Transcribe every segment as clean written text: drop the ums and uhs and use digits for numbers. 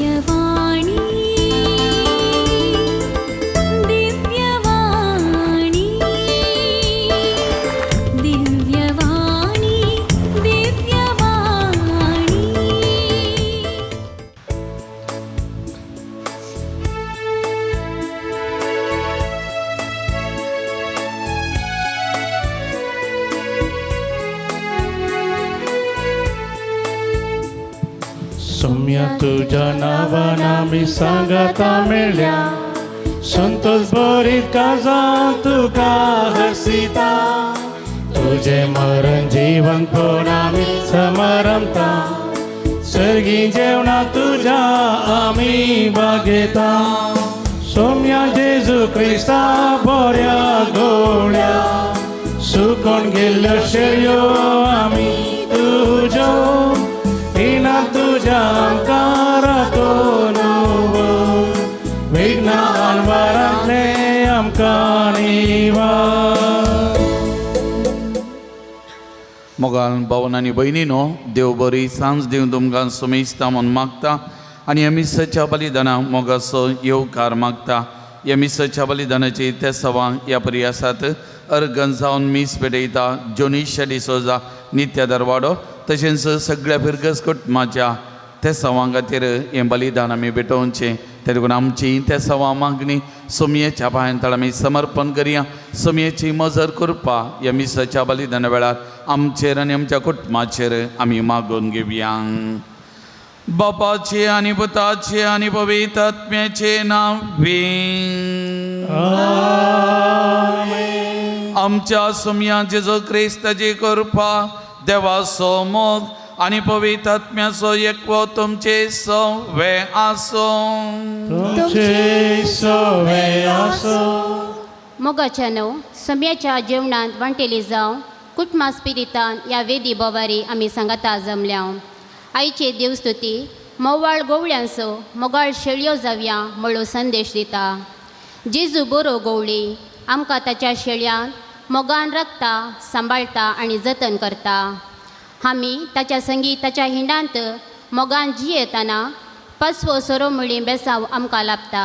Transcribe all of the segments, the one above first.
दिव्यवाणी दिव्यवाणी दिव्यवाणी दिव्यवाणी. सोम्या तुझ्या नांवान आमी सांगाता मेळ्ळ्या, संतोष भरीत काजां तुका हसिता. तुजें मरण जिवंतपण आमी समारंभता, सर्गी जेवणा तुज्या आमी भागयता. सोम्या जेजू क्रिस्ता बऱ्या गोळ्या, सुकोन गेल्ल्यो शेळयो आमी तुज्यो, इना तुज्या आमकां राखून विघ्न अनवरांतले आमकां निवार. मोगाल भावन आनी भयणीनो, देव बरी सांज दिवन तुमकां सुमेस्ता म्हूण मागता आनी ह्या मिसाच्या बलिदाना मोगाचो येवकार मागता. ह्या मिसाच्या बलिदानाची ते सवां ह्या परी आसात. अर्गन जावन मीस पेटयता जोनिशा डिसोजा नित्या दरवाडो, तशेंच सगळ्या फिरगस कुटुंबाच्या ते सवां खातीर हें बलिदान आमी भेटोवचें. ते देखून आमची ते सवां मागणी सोमयेच्या पांयांतळ आमी समर्पण करया. सोमयेची मजर करपा ह्या मिसाच्या बलिदाना वेळार आमचेर आनी आमच्या कुटुंबाचेर आमी मागून घेवया. बापाचे आनी पुताचे आनी पवित्र आत्म्याचे नांव. आमच्या सोमया जेजू क्रिस्ताची कृपा, देवाचो मोग आनी पवित्र आत्म्याचो एकवो तुमचे सवे आसूं. तुमचे सवे आसूं. मोगाच्या न्हू सम्याच्या जेवणांत वांटेली जावं कुटुंबा स्पिरितान ह्या वेदी बोवारी आमी सांगाता जमल्या. आयचे देवस्तुती मोवाळ गोवळ्यांचो मोगाळ शेळयो जावया म्हणलो संदेश दिता. जेजू बरो गोवळी आमकां ताच्या शेळयान मोगान राखता, सांबाळटा आनी जतन करता. आमी ताच्या संगी ताच्या हिंडांत मोगान जियेतना पाचवो सोरो म्हणली बेसांव आमकां लाभता.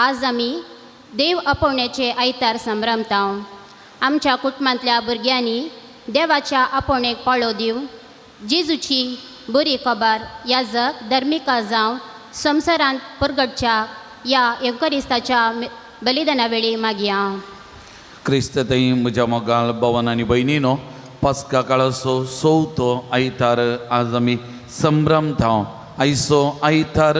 आज आमी देव आपोवण्याचे आयतार संभ्रमता. आमच्या कुटुंबांतल्या भुरग्यांनी देवाच्या आपोवण्याक पाळो दिवन जेजूची बरी खबर ह्या जग धर्मिका जावन संवसारांत परगटच्या ह्या एवकरिस्ताच्या बलिदाना वेळी मागया. क्रिस्त थंय म्हज्या मोगाळ भवन आनी भयणीनो, पास्का काळाचो चवथो आयतार आज आमी संभ्रमता. आयचो आयतार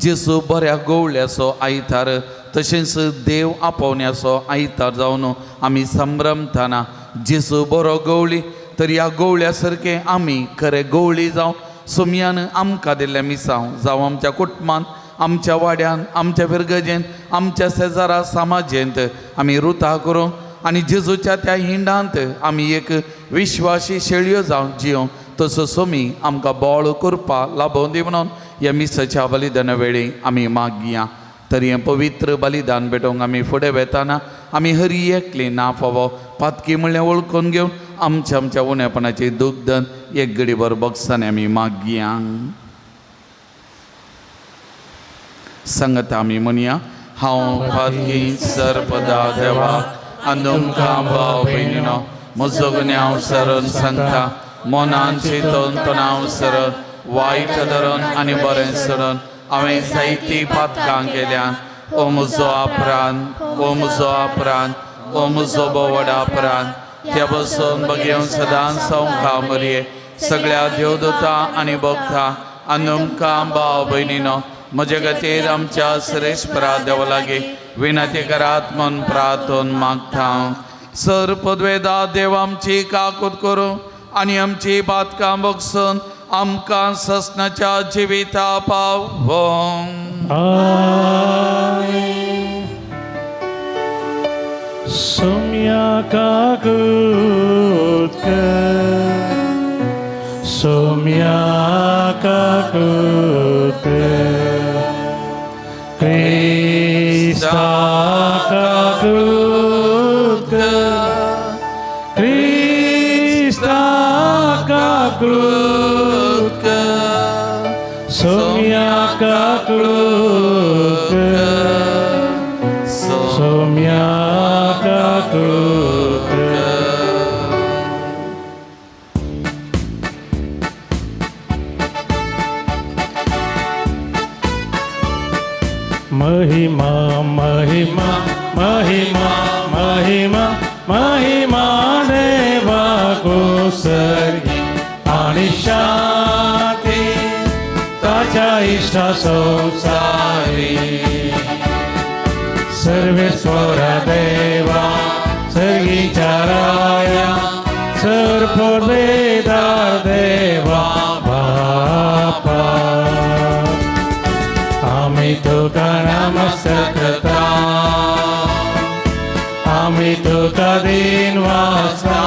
जेजू बऱ्या गोवळ्याचो आयतार, तशेंच देव आपोवण्याचो आयतार जावन आमी संभ्रमताना जेजू बरो गवळी तर ह्या गवळ्या सारके आमी खरे गवळी जावं सोमयान आमकां दिल्लें मिसांव जावं आमच्या कुटुंबान, आमच्या वाड्यान, आमच्या फिरगजेन, आमच्या शेजारा समाजेंत आमी रुता करूं आनी जेजूच्या त्या हिंडांत आमी एक विश्वासी शेळयो जावन जियों. तसो सोमी आमकां बळ करपा लाभोवन दी म्हणून ह्या मिसाच्या बलिदाना वेळी आमी मागया. तर हें पवित्र बलिदान भेटोवंक आमी फुडें वेताना आमी हरी एकली ना फावो पातकी म्हणल्यार वळखून घेवन आमच्या आमच्या उणेपणाची दुग्धन एक गडीभर बक्षांनी आमी मागया. सांगता आमी म्हणया, हांव पातकी सर्पदा देवा आनी तुमकां भाव भयणीनो म्हजो गुन्यांव सरून सांगता, मनान चिंतून तणाव सरन वायट धरून आनी बरें सरून हांवें जायतीं पातकां केल्या. ओ म्हजो अपराध, ओ म्हजो अपराध, ओ म्हजो बोवड अपराध, त्या बसून बगेवन सदांच संवका मरये सगळ्या देवदूता आनी भक्ता आनी तुमकां भाव भयणीनो म्हजे खातीर आमच्या श्रेश्परा देवा लागीं विनंती करात म्हूण प्रार्थन मागता. सर पदवेदा देव आमची काकूत करूं आनी आमची पातकां बगसून आमकां ससनाच्या जिविता पावों. सोम्या काकूत कर, सोम्या काकूत कर, क्रिस्ता काकूत कर, क्रिस्ता काकूत कर, सोम्या सोम्या काकूत सोम्या काकूत. महिमा महिमा महिमा महिमा महिमा देवा गोसर्गी आणि शांती ताच्या इष्टा संसारी. सर्वेश्वरा देवा सर्गीच्या राया सर्पवेदार देवा बापा आम्ही तुका नमस्कार करता आम्ही तुका दिन वाचता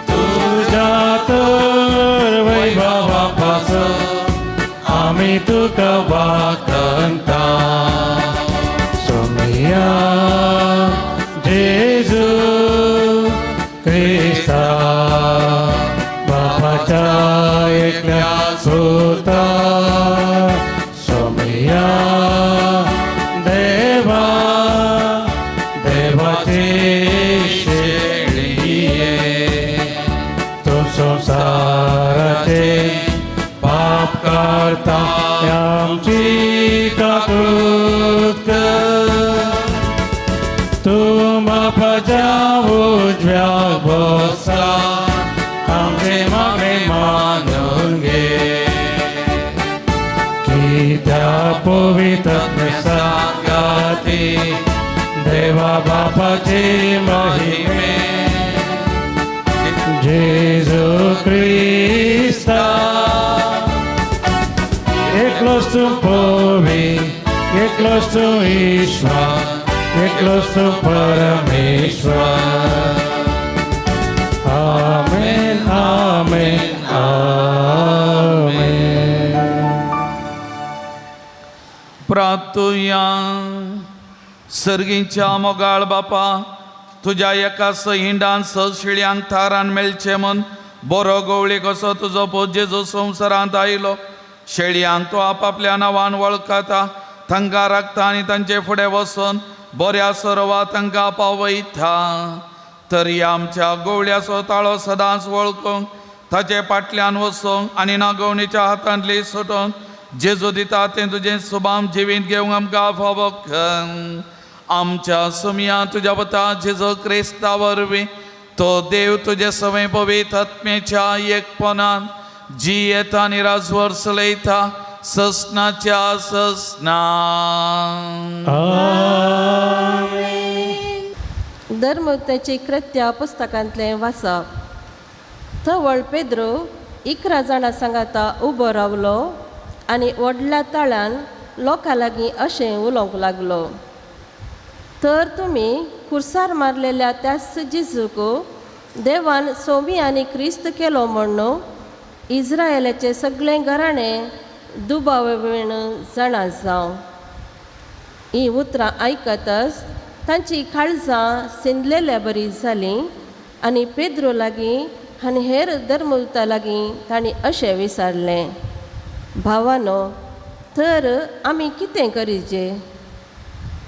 तुझ्या तर वैभवापासून आम्ही तुका वाकंता. सोमिया जेजू क्रिस्ता बापाच्या एकल्या सुता सोमिया देवा देवाचे शेळिये तू संसाराचे पाप करता आमची काकूत कर. तूं बापाच्या उजव्या बसा आमचे मागणे मानून घे. कित्या पवित्र सांगाती देवा बापाची महिमे जेजू क्रिस्ता एकलोच तूं पवी एकलोच तूं ईश्वर एकलोच तूं परमेश्वर. आमेन आमेन आमेन. प्रातुया सर्गीच्या मोगाळ बापा तुज्या एका हिंडान सशिळ्यांक थारान मेळचें म्हूण बरो गवळी कसो तुजो पूत जेजू संवसारांत आयलो. शेळयांक तो आपापल्या नांवान वळखता तांकां राखता आनी तांचे फुडें वचून बऱ्या सर्वा तांकां पावयता. तरी आमच्या गवळ्याचो ताळो सदांच वळखूंक ताचे फाटल्यान वचूंक आनी नागवणीच्या हातांतली सुटूंक जेजू दिता तें तुजें सुबाम जिवीत घेवंक आमकां फावो कर. आमच्या सुमया तुज्या वता जेजू क्रिस्ता वरवीं तो देव तुजे सवय पवित्र आत्म्याच्या एकपणान जी येता आनी राजवर चलयता ससनाच्या ससना. आमेन. धर्मवृत्ताची कृत्या पुस्तकांतलें वाचप. थवळ पेद्रो 11 जाणां सांगाता उबो रावलो आनी व्हडल्या ताळान लोकां लागीं अशें उलोवंक लागलो, तर तुमी कुर्सार मारलेल्या त्याच जेजूक देवान सोमी आनी क्रिस्त केलो म्हण्णू इस्रायलाचे सगळे घराणें दुबाव जाणा जावं. हीं उतरां आयकतच तांची काळजां सिंदलेल्या बरी जालीं आनी पेद्रो लागीं आनी हेर धर्मदूता लागीं तांणी अशें विचारलें, भावानो तर आमी कितें करीजे?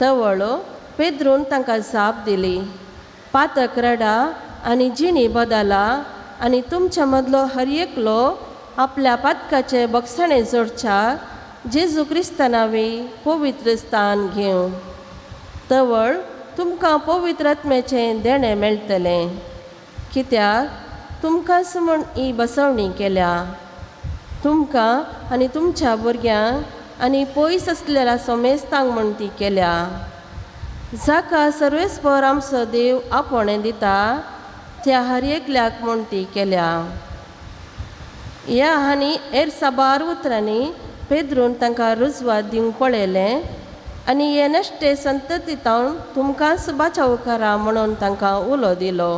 तवळो पेद्रून तांकां जाप दिली, पातक रडा आनी जिणी बदला आनी तुमच्या मदलो हर एकलो आपल्या पातकाचे बक्षाणे जोडच्या जेजू क्रिस्ता नांवी पवित्र स्थान घेवं. तवळ तुमकां पवित्र आत्म्याचें देणें मेळटलें, कित्याक तुमकांच म्हूण ही बसवणी केल्या. तुमकां आनी तुमच्या भुरग्यांक आनी पयस आसलेल्या सोमेस्तांक म्हूण ती केल्या. जाका सर्वेस्पर आमचो देव आपोवणें दिता त्या हर एकल्याक म्हूण ती केल्या. ह्या आनी हेर साबार उतरांनी पेद्रून तांकां रुजवात दिवंक पळयलें आनी हे नश्टे संततीतावन तुमकांच बाचाव करा म्हणून तांकां उलो दिलो.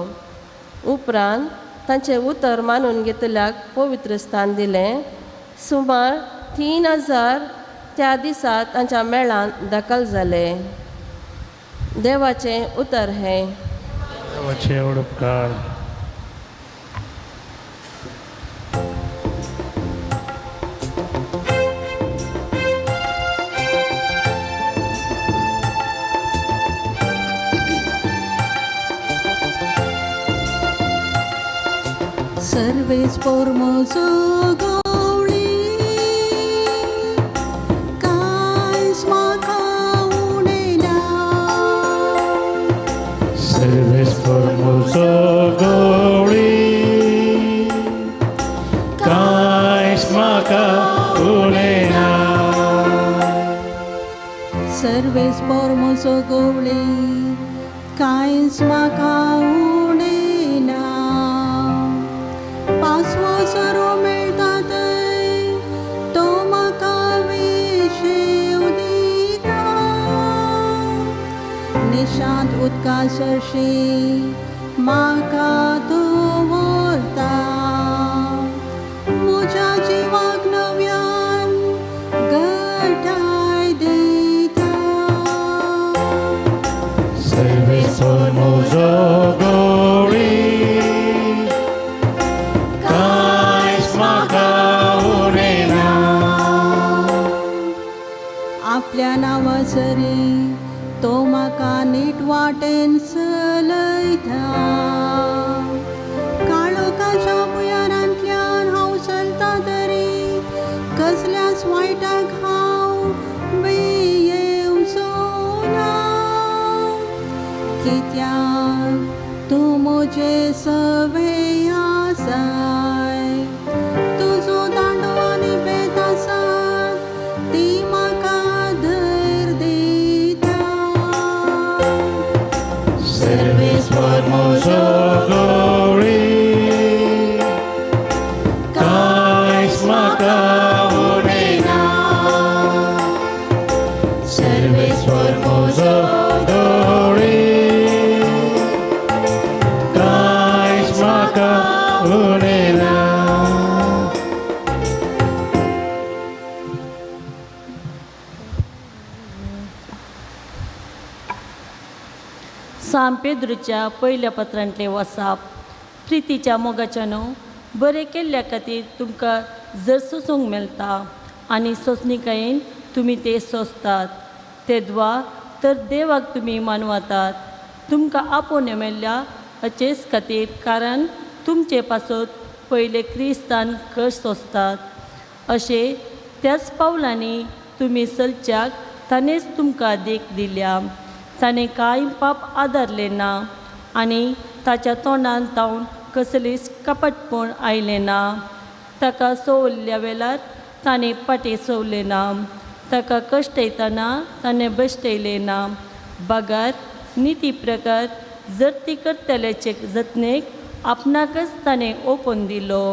उपरांत तांचें उतर मानून घेतल्याक पवित्र स्थान दिलें. सुमार 3000 त्या दिसा तांच्या मेळान दाखल जाले. देवाचें उतर हें. देवाचे उपकार. सर्वेस पोरमोजो गवळी कांयच म्हाका उणें ना. सर्वेस्पर म्हजो गवळी कांयच म्हाका उणें ना. सर्वेस पोरमोजो गवळी कांयच म्हाका उणें ना. पांचवो सरो मेळटा थंय तो म्हाका विशेव दिता. निशांत उदका सरशी म्हाका तूं व्हरता. म्हज्या जिवाक नव्यान घटाय दिता. सर्वेस्पर म्हजो गवळी कांयच म्हाका उणें ना. आपल्या नांवा सरी तो म्हाका नीट वाटेन चलयता. काळोखाच्या भुंयारांतल्यान हांव चलता तरी कसल्याच वायटाक हांव भियेवचो ना. कित्याक तूं म्हजे सवे आसाय. तुजो दांडो आनी बेत आसात ती म्हाका धैर्य दिता. सर्वेस्पर म्हजो गवळी कांयच म्हाका उणें ना. सर्वेस्पर म्हजो गवळी कांयच म्हाका उणें ना. सांत पेद्रूच्या पयल्या पत्रांतलें वसाप. प्रितीच्या मोगाच्यानो बरें केल्ल्या खातीर तुमकां जर सोसूंक मेळटा आनी सोंसणिकायेन तुमी तें सोंसतात तेद्वा तर देवाक तुमी मानवतात. तुमकां आपोवन मेळ्ळ्या हाचेच खातीर कारण तुमचे पासत पयले क्रिस्तान कश्ट सोंसतात अशें त्याच पावलांनी तुमी चलच्याक ताणेंच तुमकां देख दिल्या. ताणें कांय पाप आदारलें ना आनी ताच्या तोंडान तावन कसलीच कपटपण आयलें ना. ताका सोवल्ल्या वेळार ताणें पाटी सोवलें ना. ताका कश्टयतना ताणें बश्टयलें ना. बगर निती प्रकार जर ती करतल्याचे जतनेक आपणाकच ताणें ओपून दिलो.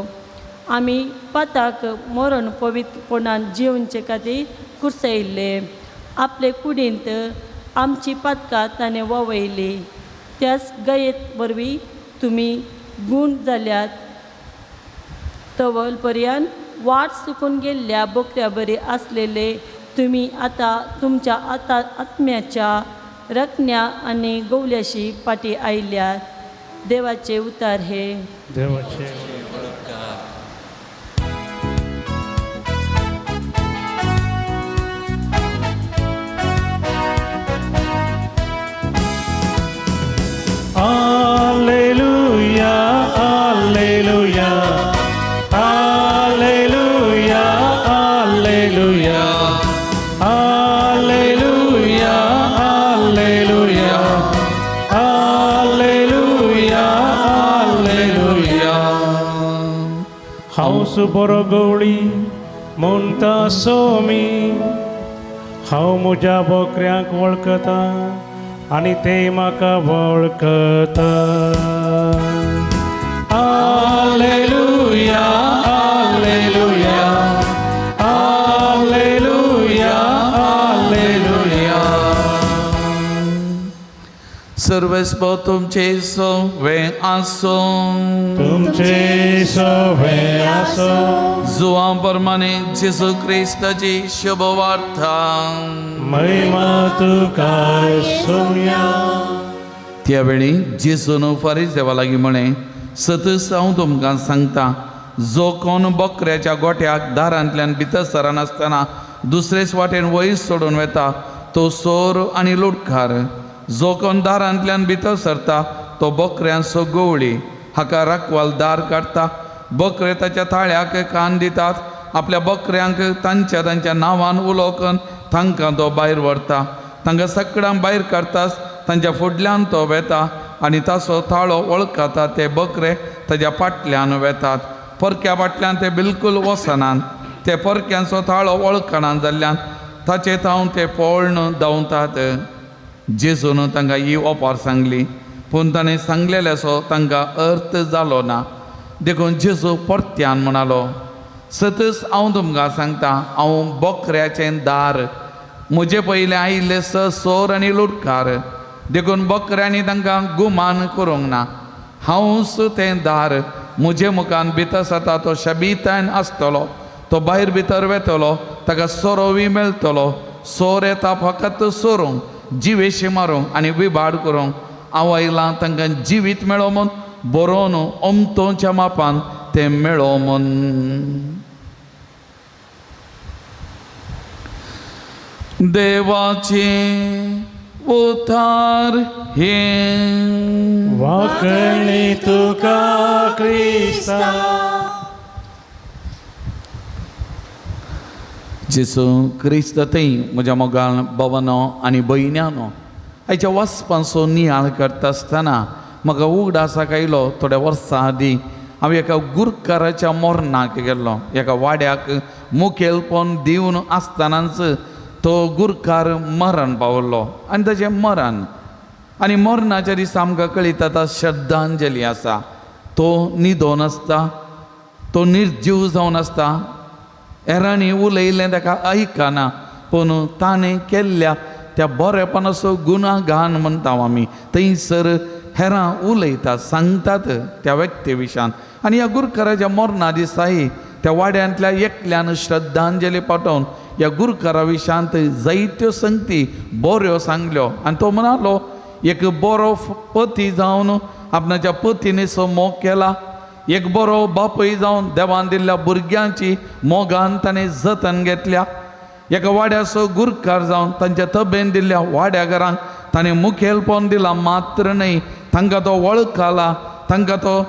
आमी पाताक मरण पवित्रपणान जिवनचे खातीर कुर्सयल्ले. आपले कुडींत आमची पातकां ताणें वावयली. त्याच गयेत वरवीं तुमी गूण जाल्यात. तवल पर्यंत वाट चुकून गेल्ल्या बोकऱ्या बरी आसलेले तुमी आतां तुमच्या आतां आत्म्याच्या रखण्या आनी गोवल्याशी फाटीं आयल्यात. देवाचे उतार हे. देवाचे Alleluia, Alleluia, Alleluia, Alleluia, Alleluia, Alleluia, Alleluia, Alleluia. हांव बरो गवळी म्हणटा सोमी. हांव म्हज्या बोकऱ्यांक वळखता आनी ते म्हाका वळखता. Alleluia, Alleluia, Alleluia, Alleluia. सर्वेस्पर तुमचे सवे आसूं. तुमचे सवे आसूं. जुवां प्रमाणे जेजू क्रिस्ताची शुभवार्ता. महिमा तुका सोम्या. त्यावेळी जेजून फारीस देवा लागीं म्हळें, सतच हांव तुमकां सांगता, जो कोण बकऱ्याच्या गोट्याक दारांतल्यान भितर सरनासतना दुसरेच वाटेन वयर सोडून वता तो सोर आनी लुटकार. जो कोण दारांतल्यान भितर सरता तो बकऱ्यांचो गवळी. हाका राखवाल दार काडटा. बकरे ताच्या ताळ्याक कान दितात. आपल्या बकऱ्यांक तांच्या तांच्या नांवान उलोवन तांकां तो भायर व्हरता. तांकां सगळ्यांक भायर काडटाच तांच्या फुडल्यान तो वेता आनी ताचो ताळो वळखता. ते बकरे ताज्या फाटल्यान वेतात. परक्या फाटल्यान ते बिलकूल वचनात. ते परक्यांचो ताळो वळखना जाल्ल्यान ताचे थावन ते पळोवन धांवतात. जेजून तांकां ही ओपार सांगली, पूण ताणें सांगलेल्याचो तांकां अर्थ जालो ना. देखून जेजू परत्यान म्हणालो, सतच हांव तुमकां सांगता, हांव बकऱ्याचें दार. म्हजे पयलें आयिल्ले सोर आनी लुटकार, देखून बकऱ्यांनी तांकां गुमान करूंक ना. हांवूच तें दार. म्हजे मुखान भितर सरता तो शबितान आसतलो. तो भायर भितर वेतलो, ताका सोरोवी मेळटलो. सोर येता फकत सोरूंक, जिवेशी मारूंक आनी विबाड करूंक. हांव आयलां तांकां जिवीत मेळो म्हूण, बरोवन अमतोच्या मापान तें मेळो म्हूण. देवाचें उतार हें वाकणी तुका क्रिस्ता. जेजू क्रिस्त थंय म्हज्या मोगान भवनो आनी भयण्यानो, आयच्या वाचपांचो नियाळ करता आसतना म्हाका उगडासाक आयलो. थोड्या वर्सां आदीं हांव एका गुरकाराच्या मोरणाक गेल्लो. एका वाड्याक मुखेलपण दिवन आसतनाच तो गुरकार मरण पावल्लो आनी ताचें मरण आनी मरणाच्या दिसा आमकां कळयता आतां श्रद्धांजली आसा. तो न्हिदोन आसता, तो निर्जीव जावन आसता. हेरांनी उलयलें ताका आयकना, पूण ताणें केल्ल्या त्या बरेपणाचो गुणागान म्हणटा आमी. थंयसर हेरां उलयतात, सांगतात त्या व्यक्ती विशयान. आनी ह्या गुरकाराच्या मरणा दिसाय त्या वाड्यांतल्या एकल्यान श्रद्धांजली पाठोवन ह्या गुरकारा विशयांत जायत्यो संगती बऱ्यो सांगल्यो. आनी तो म्हणालो, एक बरो पती जावन आपणाच्या पतीनेचो मोग केला, एक बरो बापूय जावन देवान दिल्ल्या भुरग्यांची मोगान ताणें जतन घेतल्या, एका वाड्याचो गुरकार जावन तांच्या तबेन दिल्ल्या वाड्या घरांक ताणें मुखेलपण दिलां मात्र न्हय, तांकां तो वळखला, तांकां तो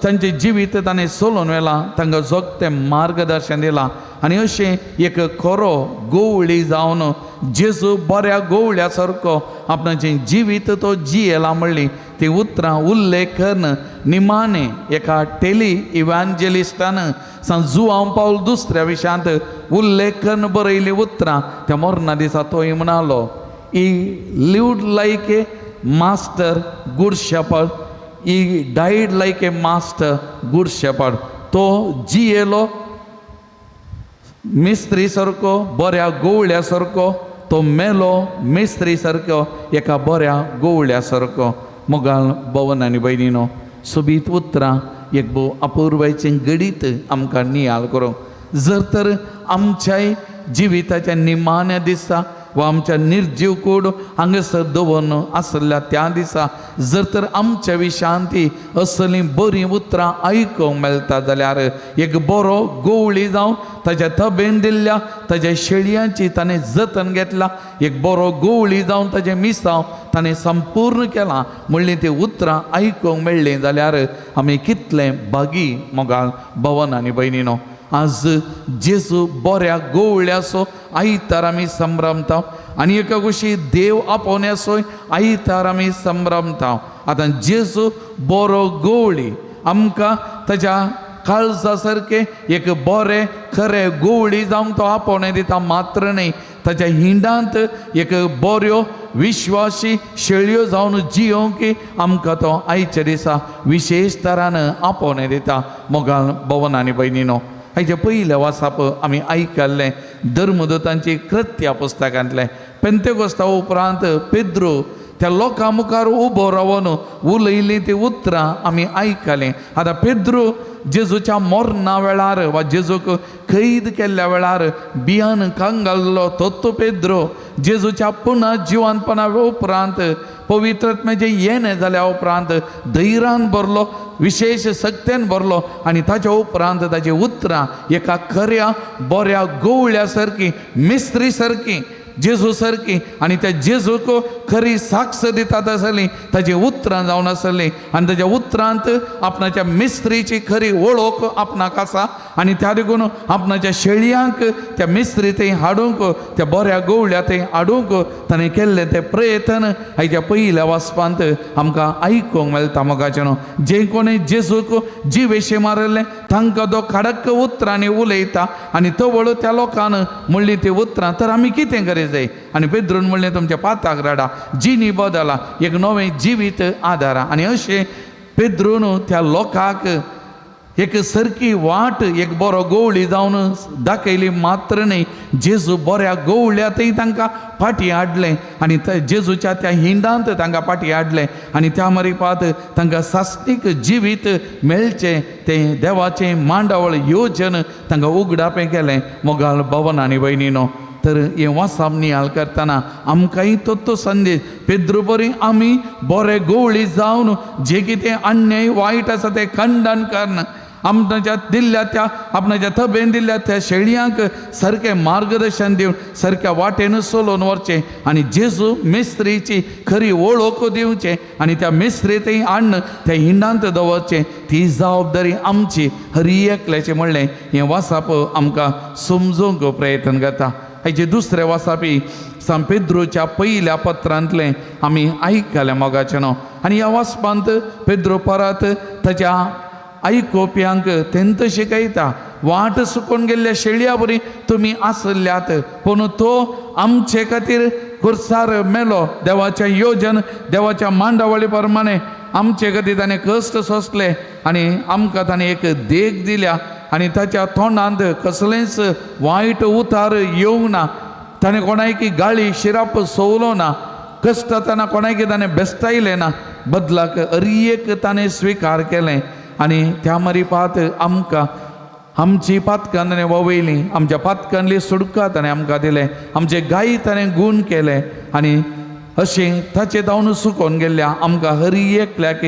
तांचें जिवीत ताणें चलोवन व्हेलां, तांकां जोगतें मार्गदर्शन दिलां. आनी अशें एक खरो गोवळी जावन जेजू बऱ्या गोवळ्या सारको आपणाचें जिवीत तो जियेला म्हणली ती उतरां उल्लेख करून निमाणें एका टेली इव्हांजेलिस्टान सांत जुआंव पावल दुसऱ्या विशयांत उल्लेख करून बरयल्ली उतरां त्या मरणा दिसा तोय म्हणालो, he lived like a master good shepherd, he died like a master good shepherd. तो जियेलो मिस्त्री सारको, बऱ्या गोवळ्या सारको, तो मेलो मिस्त्री सारको, एका बऱ्या गोवळ्या सारको. मोगाल भवन आनी भयणीनो, सोबीत उतरां एक भोव अपुर्वायचें घडीत आमकां नियाळ करूंक. जर तर आमच्याय जिविताच्या निमाण्या दिसा वा आमच्या निर्जीव कूड हांगासर दवरून आसल्या त्या दिसा जर तर आमच्या विशांती असलीं बरीं उतरां आयकूंक मेळटा जाल्यार एक बरो गोवळी जावन ताच्या तबेन दिल्ल्या ताज्या शेळयांची ताणें जतन घेतलां, एक बरो गोवळी जावन ताजें मिसांव ताणें संपूर्ण केलां म्हणलीं ती उतरां आयकूंक मेळ्ळीं जाल्यार आमी कितलें भागी मोगाल भवन आनी भयणीनो. आज जेजू बऱ्या गोवळ्याचो आयतार आमी संभ्रमता आनी एका गोशी देव आपोवण्याचोय आयतार आमी संभ्रमता. आतां जेजू बरो गोवळी आमकां ताज्या काळजा सारकें एक बरें खरें गोवळी जावंक तो आपोवणें दिता मात्र न्हय, ताच्या हिंडांत एक बऱ्यो विश्वासी शेळयो जावन जियोवंक आमकां तो आयच्या दिसा विशेश तरान आपोवणें दिता. मोगाल भवन आनी भयणीनो, हाचे पयलें वाचप आमी आयकल्लें धर्मदूतांची कृत्या पुस्तकांतलें. पेंतेकोस्ता उपरांत पेद्रू त्या लोकां मुखार उबो रावन उलयलीं ती उतरां आमी आयकलीं. आतां पेद्रू जेजूच्या मरणा वेळार वा जेजूक कैद केल्ल्या वेळार बियान कंगाल्लो तोत्तो पेद्रो जेजूच्या पुनः जिवनपणा उपरांत पवित्रत्म्याचें येणें जाल्या उपरांत धैर्यान भरलो, विशेश शक्तेन भरलो आनी ताच्या उपरांत ताची उतरां एका खऱ्या बऱ्या गोवळ्या सारकी, मिस्त्री सारकी जेजू सारकी आनी त्या जेजूक खरी साक्ष दितात आसली, ताजी उतरां जावन आसली आनी ताज्या उतरांत आपणाच्या मिस्त्रीची खरी वळख आपणाक आसा आनी त्या देखून आपणाच्या शेळयांक त्या मिस्त्री थंय हाडूंक, त्या बऱ्या गवळ्या थंय हाडूंक ताणें केल्लें तें प्रयत्न हाच्या पयल्या वाचपांत आमकां आयकूंक मेळटा. मोगाचें न्हू, जे कोणें जेजूक जिवेशें मारिल्लें तांकां तो खाडक्क उतरांनी उलयता आनी तवळ त्या लोकान म्हणली ती उतरां तर आमी कितें करीत जाय. आनी पेद्रून म्हणलें तुमच्या पाताक राडा, जिणी बदला, एक नवें जिवीत आदारा. आनी अशें पेद्रून त्या लोकांक एक सारकी वाट, एक बरो गवळी जावन दाखयली मात्र न्हय, जेजू बऱ्या गवळ्या थंय तांकां फाटीं हाडलें आनी जेजूच्या त्या हिंडांत तांकां फाटीं हाडलें आनी त्या मरिपात तांकां सासणीक जिवीत मेळचें तें देवाचें मांडावळ योजन तांकां उगडापें केलें. मोगाळ भवन आनी भयणीनो, तर हें वासाप नियाळ करतना आमकांय तो संदेश पेद्रू बरी आमी बरे गवळी जावन जे कितें अन्याय वायट आसा तें खंडन करून आपणाच्या दिल्ल्या त्या आपणाच्या तबेन दिल्ल्या त्या शेळयांक सारकें मार्गदर्शन दिवन सारक्या वाटेन चलोवन व्हरचें आनी जेजू मिस्त्रीची खरी वळख दिवचें आनी त्या मिस्त्री थंय हाडून त्या हिंडांत दवरचें. ती जबाबदारी आमची हरी एकल्याचें म्हणलें हें वासाप आमकां समजूंक प्रयत्न करता. हाचे दुसरें वासापी सांत पेद्रूच्या पयल्या पत्रांतलें आमी आयकलें मोगाचें न्हू. आनी ह्या वाचपांत पेद्रू परत ताच्या आयकोवप्यांक तेंत शिकयता, वाट सुकून गेल्ल्या शेळया बरी तुमी आसल्यात, पूण तो आमचे खातीर खुर्सार मेलो. देवाचें योजन देवाच्या मांडावळी प्रमाणे आमचे खातीर ताणें कश्ट सोंसले आनी आमकां ताणें एक देख दिल्या आनी ताच्या तोंडांत कसलेंच वायट उतार येवंक ना, ताणें कोणायकी गाळी शिराप सोवलो ना, कश्ट कोणायकी ताणें बेस्तायलें ना, बदलाक अरी एक ताणें स्विकार केलें आनी त्या मरिपात आमकां आमची पातकां ताणें वळयलीं, आमच्या पातकांतली सुटका ताणें आमकां दिलें, आमचे गायी ताणें गूण केले आनी अशें ताचे धांवन सुकोवन गेल्ल्या आमकां हरी एकल्याक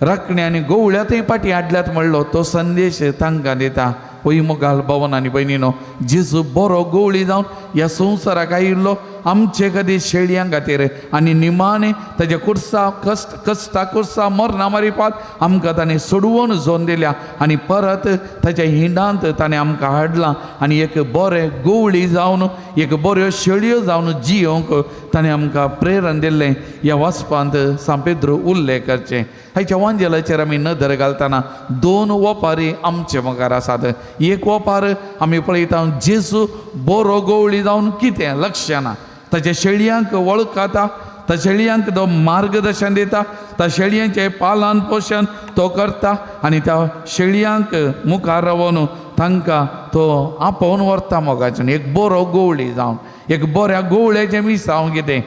राखणे आनी गोवळ्या थंय फाटीं हाडल्यात म्हणलो तो संदेश तांकां दिता. वय मोगाल भवन आनी भयणीनो, जेजू बरो गोवळी जावन ह्या संवसाराक आयिल्लो आमचे खातीर शेळयां खातीर आनी निमाणें ताच्या कुर्सा कश्ट कश्टा कुर्सा मरणा मारिपात आमकां ताणें सोडवून जोन दिल्या आनी परत ताच्या हिंडांत ताणें आमकां हाडलां आनी एक बरें गोवळी जावन एक बऱ्यो शेळयो जावन जियोंक ताणें आमकां प्रेरण दिल्लें. ह्या वाचपांत सांत पेद्रू उल्लेख करचें. हाच्या वांजेलाचेर आमी नदर घालतना दोन ओपारी आमचे मुखार आसात. एक ओपार आमी पळयता जेजू बरो गोवळी जावन कितें लक्ष ना, ताच्या शेळयांक वळखता, त्या शेळयांक तो मार्गदर्शन दिता, त्या शेळयांचें पालन पोशण तो करता आनी त्या शेळयांक मुखार रावन तांकां तो आपोवन व्हरता मोगाच्यान. एक बरो गोवळी जावन एक बऱ्या गोवळ्याचें मिसांव कितें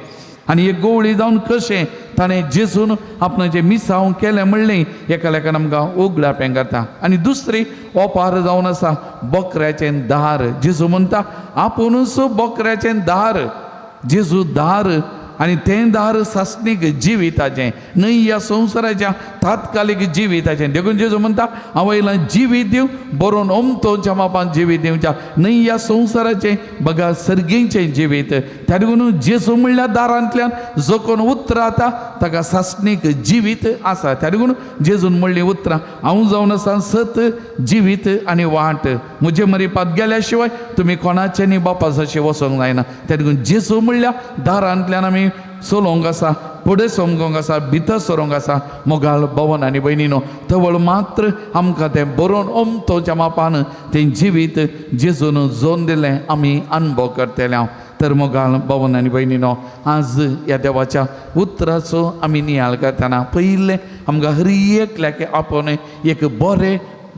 आनी एक गोवळी जावन कशें ताणें जेजून आपणाचें मिसांव केलें म्हणलें एका लेखान आमकां उगडापें करता. आनी दुसरी ओपार जावन आसा बोकऱ्याचें दार. जेजू म्हणटा आपुणूच बोकऱ्याचें दार, जेजू दार आनी तें दार सासणीक जिविताचें न्हय ह्या संवसाराच्या तात्कालीक जिविताचें. देखून जेजू म्हणटा आवयला जिवीत दिवं बरोवन ओमतोच्या मापान जिवीत दिवच्या न्हय ह्या संवसाराचें बगा सर्गीचें जिवीत. त्या देखून जेजू म्हणल्यार दारांतल्यान जो कोण उतराता ताका सासणीक जिवीत आसा. त्या देखून जेजून म्हणलीं उतरां हांव जावन आसा सत जिवीत आनी वाट, म्हजे मरिपात गेल्या शिवाय तुमी कोणाचे न्ही बापासाचे वचोंक जायना. त्या देखून जेजू म्हणल्यार दारांतल्यान आमी चलोवंक आसा, फुडें समजोंक आसा, भितर सरोंक आसा. मोगाळ भवन आनी भयणीनो, तवळ मात्र आमकां तें बरोवन ओमतोच्या मापान तें जिवीत जेजून जोन दिलें आमी अनुभव करतले हांव. तर मोगाळ भवन आनी भयणीनो, आज ह्या देवाच्या उतराचो आमी नियाळ करतना पयलें आमकां हर एकल्याक आपोवन एक बरें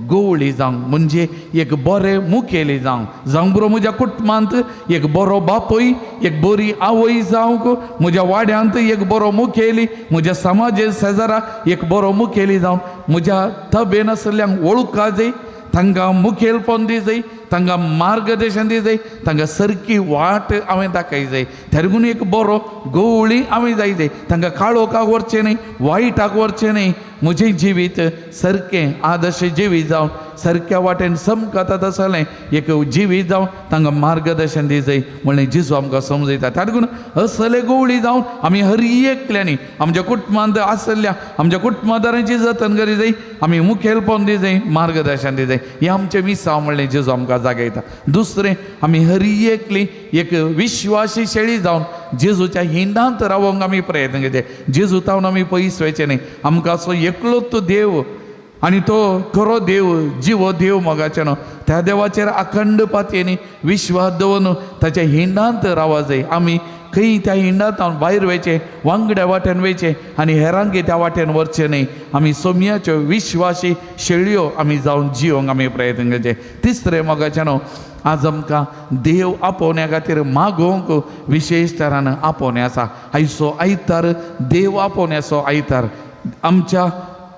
गोवळी जावंक म्हणजे एक बरें मुखेली जावंक, जावंक बरो म्हज्या कुटुंबांत एक बरो बापूय, एक बरी आवय जावंक, म्हज्या वाड्यांत एक बरो मुखेली, म्हज्या समाजे शेजारा एक बरो मुखेली जावन म्हज्या तबेन आशिल्ल्यांक वळखा जाय, तांकां मुखेलपण दी जाय, तांकां मार्गदर्शन दी जाय, तांकां सारकी वाट हांवें दाखय जाय. त्या देखून एक बरो गोवळी हांवें जाय जाय, तांकां काळोखाक व्हरचें न्हय, वायटाक व्हरचें न्हय, म्हजें जिवीत सारकें आदर्श जिवीत जावन सारक्या वाटेन समकतात आसलें एक जिवीत जावन तांकां मार्गदर्शन दी जाय म्हणलें जेजू आमकां समजयता. त्या देखून असले गोवळी जावन आमी हर एकल्यांनी आमच्या कुटुंबांत आसल्या आमच्या कुटुंबादारांची जतन करी जाय, आमी मुखेलपण दी जाय, मार्गदर्शन दी जाय. हें आमचें मिसांव म्हणलें जेजू आमकां जागयता. दुसरें आमी हर एकली एक विश्वासी शेळी जावन जेजूच्या हिंडांत रावोंक आमी प्रयत्न करचे. जेजू तावन आमी पयस वयचे न्ही. आमकां असो एकलोच तो देव आनी तो खरो देव जिवो देव मोगाचें न्हू त्या देवाचेर अखंड पातयेनी विश्वास दवरून ताच्या हिंडांत रावा जाय. आमी खंय त्या हिंडांत भायर वयचें, वांगड्या वाटेन वयचें आनी हेरांक त्या वाटेन वचचें न्ही. आमी सोमयाच्यो विश्वासी शेळयो आमी जावन जियोंक आमी प्रयत्न करचे. तिसरें मोगाचें न्हू आज आमकां देव आपोवण्या खातीर मागोवंक विशेश तरान आपोवणें आसा. आयचो आयतार देव आपोवण्याचो आयतार आमच्या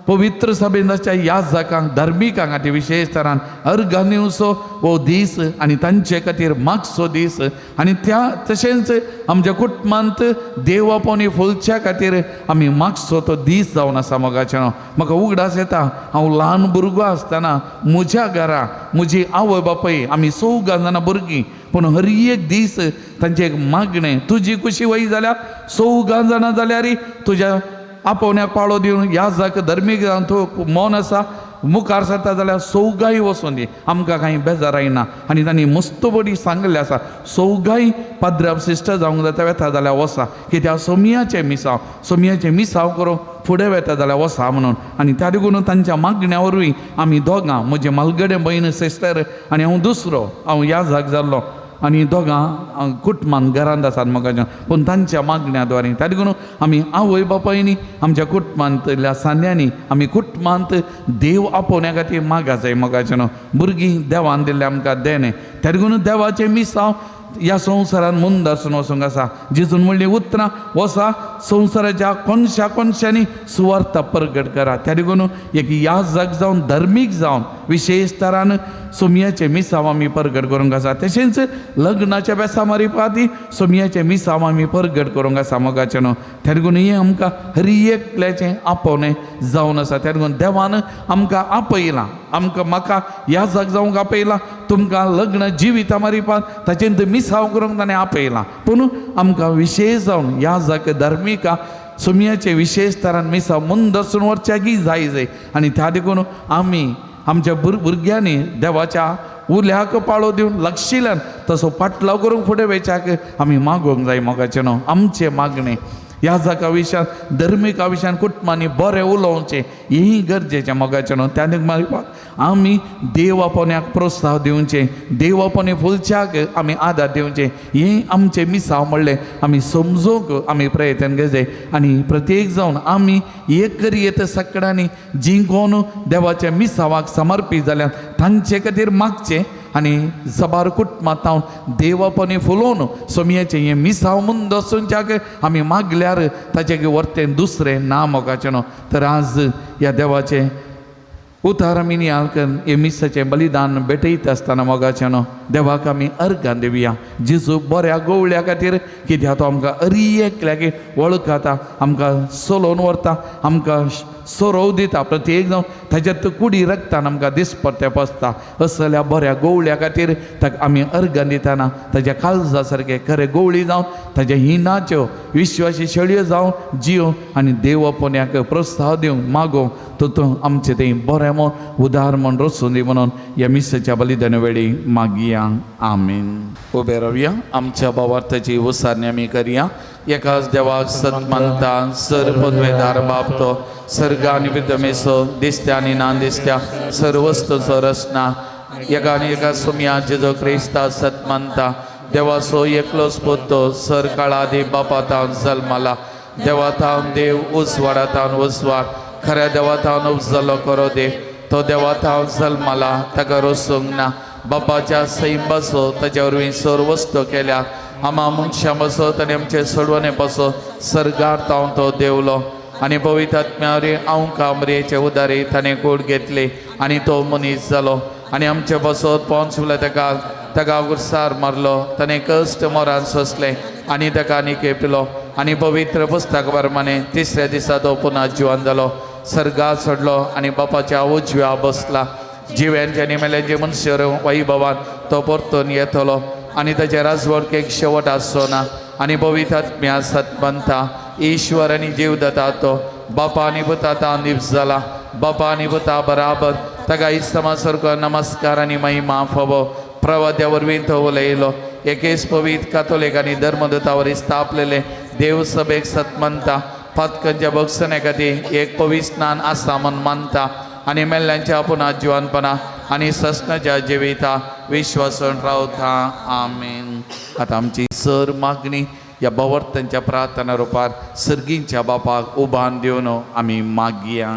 पवित्र सभेंत ह्या जाकांक धार्मिकांक खातीर विशेश तरान अर्घां दिवचो हो दीस आनी तांचे खातीर मागचो दीस आनी त्या तशेंच आमच्या कुटुंबांत देव आपोवणी फुलच्या खातीर आमी मागचो तो दीस जावन आसा. मोगाचें म्हाका उगडास येता हांव ल्हान भुरगो आसतना म्हज्या घरा म्हजी आवय बापूय आमी चौगां जाणां भुरगीं, पूण हर एक दीस तांचें एक मागणें तुजी कुशी वय जाल्यार चौगां जाणां जाल्यार तुज्या आपोवण्याक पाळो दिवन ह्या जाक धर्मीक जावन तूं मौन आसा मुखार सरता जाल्यार चौगांय वचून दी, आमकां कांय बेजार येना. आनी तांणी मस्त बरी सांगिल्लें आसा चौगांय पाद्राब सिस्टर जावंक जाता वेता जाल्यार वसा, कित्याक सोमयाचें मिसांव सोमयाचें मिसांव करूंक फुडें वेता जाल्यार वसा म्हणून. आनी त्या देखून तांच्या मागण्या वरवीं आमी दोगां म्हजें मालगडे भयण सिस्टर आनी हांव दुसरो हांव ह्या जाग जाल्लो आनी दोगां कुटुंबान घरांत आसात म्हाका, पूण तांच्या मागण्या द्वारे त्या देखून आमी आवय बापायनी आमच्या कुटुंबांतल्या सांद्यांनी आमी कुटुंबांत देव आपोवण्या खातीर मागा जाय. मोगाचें न्हू भुरगीं देवान दिल्लें आमकां देणें, त्या देखून देवाचें मिसांव ह्या संवसारान मुंदासून वचूंक आसा. जेजून म्हणलीं उतरां वसा संवसाराच्या कोनशा कोनशांनी सुवार्थ परगट करा. त्या देखून एक याजक जावन धर्मीक जावन विशेश तरान सोमयाचें मिसांव आमी परगट करूंक आसा. तशेंच लग्नाच्या बेसा मारिपाती सोमयाचें मिसांव आमी परगट करूंक आसा. मोगाचें न्हू त्या देखून हें आमकां हर एकल्याचें आपोवणें जावन आसा. त्या देखून देवान आमकां आपयलां, आमकां म्हाका याजक जावंक आपयलां, तुमकां लग्न जिविता मारिपात ताचें मिसांव करूंक ताणें आपयलां, पूण आमकां विशेश जावन याजक धार्मिका सोमयाचे विशेश तरान मिसांव मुंदसून वरच्याकी जाय जाय. आनी त्या देखून आमी आमच्या भुरग्यांनी देवाच्या उल्याक पाळो दिवन लक्षिल्यान तसो पाटलाव करूंक फुडें वयच्याक आमी मागोवंक जाय. मोगाचें न्हू आमचें मागणें ह्या जाका विशयान धर्मीक विशयान कुटुंबांनी बरें उलोवचें हेंय गरजेचें. मोगाचें न्हू त्या मागीर आमी देव आपोवण्याक प्रोत्साहन दिवचें, देव आपोवणे फुलच्याक आमी आदार दिवचें, हें आमचें मिसांव म्हणलें आमी समजूंक आमी प्रयत्न करचें. आनी प्रत्येक जावन आमी एक करी सगळ्यांनी जीं कोण देवाच्या मिसांवाक समर्पीत जाल्यार तांचे खातीर मागचें आनी सबार कुटुंबां तावन देवापणी फुलोवन सोमयाचें हें मिसांव मुंदसूनच्याक आमी मागल्यार ताचें वर्तें दुसरें ना. मोगाचें न्हू तर आज ह्या देवाचें उतार आमी नियाळ करून हें मिसाचें बलिदान भेटयता आसतना मोगाचें न्हू देवाक आमी अर्गां दिवया. जेजू बऱ्या गोवळ्या खातीर कित्याक तो आमकां अरी एकल्याक वळखता, आमकां चलोवन व्हरता, आमकां सोरोव दिता, प्रत्येक जावन ताच्यात कुडी रक्तान आमकां दिसपट्टे पसता. असल्या बऱ्या गोवळ्या खातीर ताका आमी अर्गां दितना ताच्या काळजा सारकें खरें गोवळी जावन ताच्या हिनाच्यो विश्वासी शेळयो जावन जियो आनी देव आपोवण्याक प्रोत्साहन दिवंक मागोवंक तो तूं आमचें तें बरें म्हूण उदार म्हूण रचून दी म्हणून ह्या मिसाच्या बलिदान वेळी मागया. आमीन. उबे रावया, आमच्या भावार्थाची उसारणी आमी करया. एकाच देवाक सत मानता सर पदवेदार बाप तो सर्ग आनी विद्यमेसो दिसत्या आनी ना दिसत्या सर्व वस्तूचो रचना एका आनी एका सुमया जेजो क्रिस्ता सत मानता देवाचो एकलोच पूत तो सर काळादी बापा तावन जल्माला देवा तावन देव उजवाडा तावन उजवाड खऱ्या देवा तावन उपजलो करो देव तो देवा तावन जल्माला ताका रोसूंक ना बापाच्या सैम बसो ताच्या वरवीं सर वस्तू केल्या आमा मनशां बसो ताणें आमचे सोडवणे बसो सर्गार तावन तो देवलो आनी पवित्र आत्म्या हांव कामरेचे उदारी ताणें कूड घेतली आनी तो मनीस जालो आनी आमचे बसत पोंच ताका ताका गुरसार मारलो ताणें कश्ट मोरान सोंसलें आनी ताका निकेपलो आनी पवित्र पुस्तक प्रमाणे तिसऱ्या दिसा तो पुन्हा जिवन जालो सर्गार चडलो आनी बापाच्या उजव्या बसला. जिव्यांचे आनी मेल्यांचे मनशर वैभवान तो परतून येतलो आनी ताच्या राजवडकेक शेवट आसचो ना. आनी पवित्र आत्म्या सतमंता ईश्वर आनी जीव दता तो बापा आनी पुता निप्स जाला बापा आनी पुता बराबर ताका इस्तमा सारको नमस्कार आनी महिमा फावो. प्रवाद्या वरवीं तो उलयलो एकेच पवित्र कातोलीक आनी धर्मदूता वरी स्थापलेले देवसभेक सतमंता पातकांच्या भक्षणे खातीर एक पवित्र स्नान आसा म्हूण मानता आनी मेल्ल्यांच्या पुना जिवानपणा आनी ससनाच्या जिविता विश्वासन रावता. आमेन. आतां आमची सर मागणी ह्या भवर्तांच्या प्रार्थना रुपार सर्गींच्या बापाक उबान दिवन आमी मागया.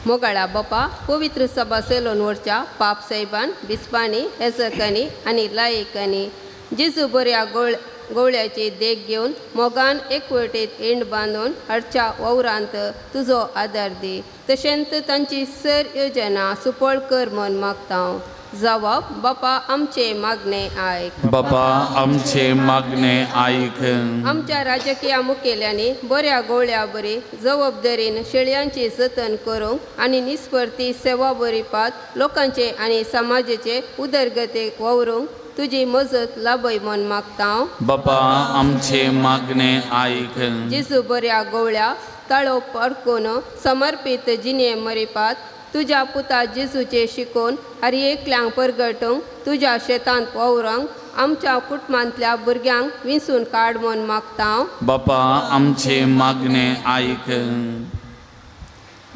मोगाळा बापा पवित्र सभा सेलोन वरच्या पाप साहेबान बिस्पांनी हेसकांनी आनी लायकांनी जेजू बऱ्या गोवळ्याची देख घेवन मोगान एकवटेत एंड बांदून हाडच्या वावरांत तुजो आदार दी तशेंच तांची सर योजना सुपळ कर म्हूण मागता. जवाब बापा आमचे मागणे आयक. बापा आमचे मागणे आयक. आमच्या राजकीय मुखेल्यांनी बऱ्या गोवळ्या बरी जबाबदारीन शेळयांची जतन करूंक आनी निस्पर्ती सेवा बरीपात लोकांचे आनी समाजाचे उदरगतेक वावरूंक तुजी मजत लाभय म्हूण मागता. बापा आमचे मागणे आयक. जेजू बऱ्या गोवळ्या ताळो पारकून समर्पीत जिणे मरिपात तुज्या पुता जेजूचे शिकोवन हर एकल्यांक परगटूंक तुज्या शेतांत वावरूंक आमच्या कुटुंबांतल्या भुरग्यांक विंचून काड म्हूण मागता. बापा आमचे मागणे आयक.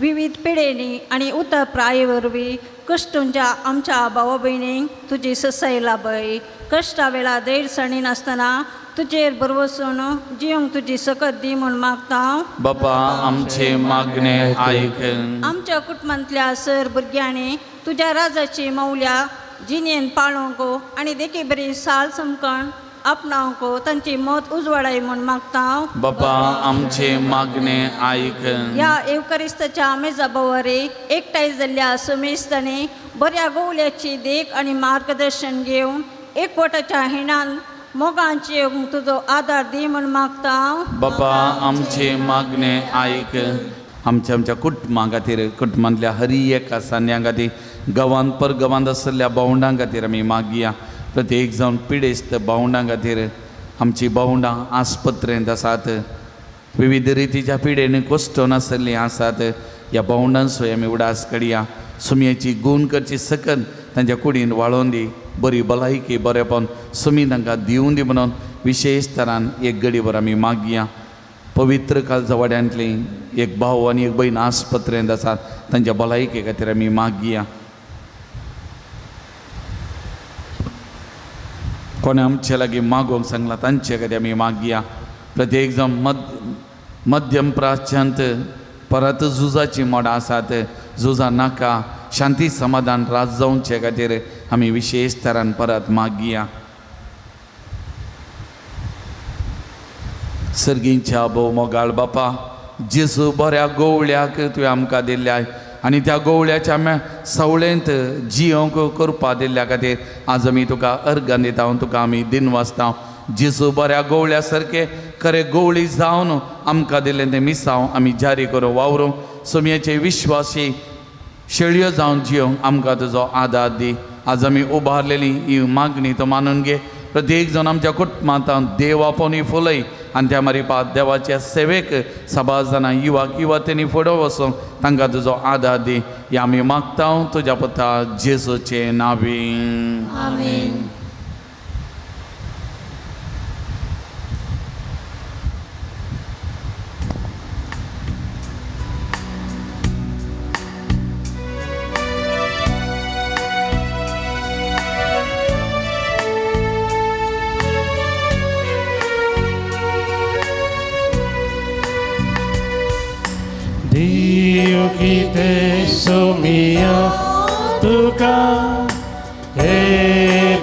विविध पिढेनी आनी उतर प्राये वरवीं कश्टूंच्या आमच्या भावा भयणींक तुजी ससाय लाभय. कश्टा वेळार धैर्य सणी नासतना तुजेर भरवसून जिवंक तुजी सकत दी म्हूण मागता. बापा आमचे मागणे आयक. आमच्या कुटुंबांतल्या सर भुरग्यांनी तुज्या राजाची मौल्या जिणेन पाळोवंक आनी देखी बरी साल समकण आपणावंक तांची मत उजवाडाय म्हूण मागता. बापा आमचे मागणे आयक. ह्या येवकरिस्ताच्या मेजा भोंवरी एकठांय जाल्ल्या समेस्तांनी बऱ्या गोवल्याची देख आनी मार्गदर्शन घेवन एकवटाच्या हिणान मोगांची तुजो आदार दी म्हूण मागता. बापा आमचे मागणे आयक. आमच्या आमच्या कुटुंबां खातीर कुटुंबांतल्या हरी एका सान्यां खातीर गांवांत परगांवांत आशिल्ल्या भावंडां खातीर आमी मागया. प्रत्येक जावन पिडेस्त भावंडां खातीर आमची भावंडां आस्पत्रेंत आसात विविध रितीच्या पिडेन कोश्टोन आशिल्लीं आसात. ह्या भावंडांचोय आमी उडास कडया. सुमयेची गूण करची सकन तांच्या कुडीन वाळोवन दी बरी भलायकी बरेपण सुमी तांकां दिवन दी म्हणून विशेश तरान एक गडीभर आमी मागया. पवित्र कालजवाड्यांतली एक भाव आनी एक भयण आस्पत्रेंत आसात तांच्या भलायके खातीर आमी मागया. कोणें आमचे लागीं मागोवंक सांगलां तांचे खातीर आमी मागया. प्रत्येक जावन मध्यम प्राच्यांत परत झुजाची मोडां आसात झुजां नाका शांती समाधान राज जावचे खातीर आमी विशेश तरान परत मागया. सर्गींच्या भोव मोगाळ बापा जेजू बऱ्या गोवळ्याक तुवें आमकां दिल्ल्या आनी त्या गोवळ्याच्या सवळेंत जियोंक करपा दिल्ल्या खातीर आज आमी तुका अर्गां दिता तुका आमी दिनवासता. जेजू बऱ्या गोवळ्या सारके खरे गोवळी जावन आमकां दिल्लें तें मिसांव आमी जारी करूं वावरूं सुमयेचे विश्वासी शेळयो जावन जियोंक आमकां तुजो आदार दी. आज आमी उबारलेली ही मागणी तो मानून घे. प्रत्येक जावन आमच्या कुटुंबांत देव आपोवनी फुलय आनी त्या मारिपात देवाच्या सेवेक सभा जाणां युवाक युवतींनी फुडें वचूंक तांकां तुजो आदार दी. हे आमी मागता तुज्या पुता जेजूचे नांवी. आमेन. Dio कितें सोमिया तुका हे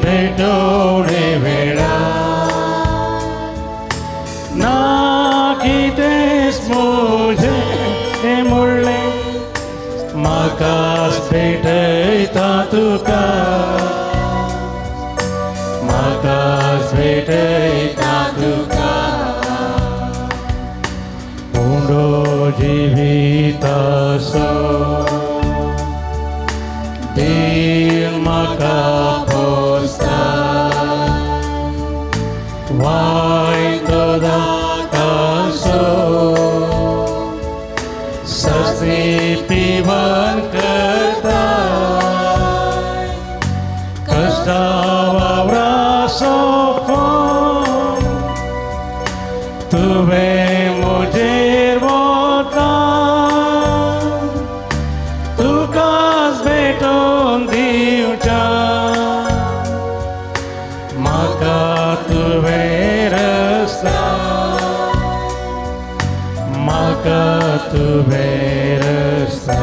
भेटोणे वेळा ना कितेंच म्हजें म्हणलें म्हाकाच भेटयता तुका म्हाकाच भेटयता तुका उंडो जिवितासो दी म्हाका पोसताय वायटो दाकासो सस्ती पिवन करताय कश्टा वावरासो फोन तुवें म्हजेर वता तुकाच भेटोवन दिवच्या म्हाका तुवें रस्ता म्हाका तुवें रस्ता.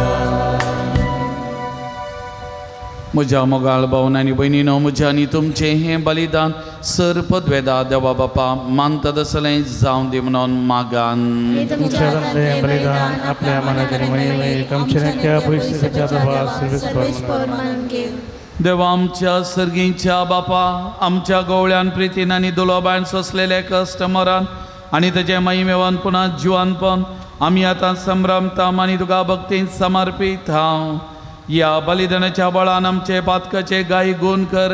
म्हज्या मोगाळ भावन आनी भयणीनो म्हज्या आनी तुमचें हें बलिदान सर पदवेदा देवा बापा मानता तसलें जावं दी म्हणून मागान. तुमच्या हातांतलें बलिदान आपल्या मनाचे महिमेक आमच्या पयशेच्या सर्वेस्पर मानून देवा आमच्या सर्गीच्या बापा आमच्या गोवळ्यान प्रितीन आनी दुलोबान सोंसलेले कस्टमरान आनी तेजे महिमेवान पुन्हा जिवानपण आमी आतां संभ्रमता आनी तुका भक्तीन समर्पीत हांव. ह्या बलिदानाच्या बळान आमचे पातकाचे गाय गुण कर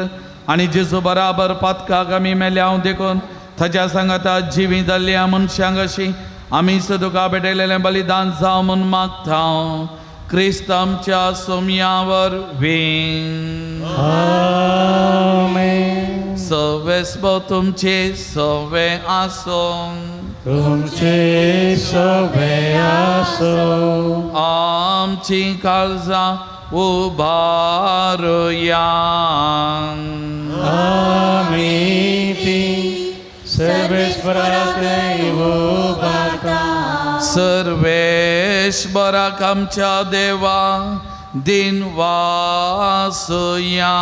आनी जेजू बराबर पातकाक आमी मेल्या देखून ताच्या सांगाता जिवी जाल्ल्या मनशांक अशी आमी तुका भेटयलेलें बलिदान जावं म्हूण मागता. क्रिस्त आमच्या सोम्यावर वीं. आमेन. सवेस्ब तुमचे सवे आसों तुमचे सवे आसो. आमची काळजां उबारुया. आमी ती सर्वेस्पराक उबारता. सर्वेश्वराक आमच्या देवा दिन वासुया.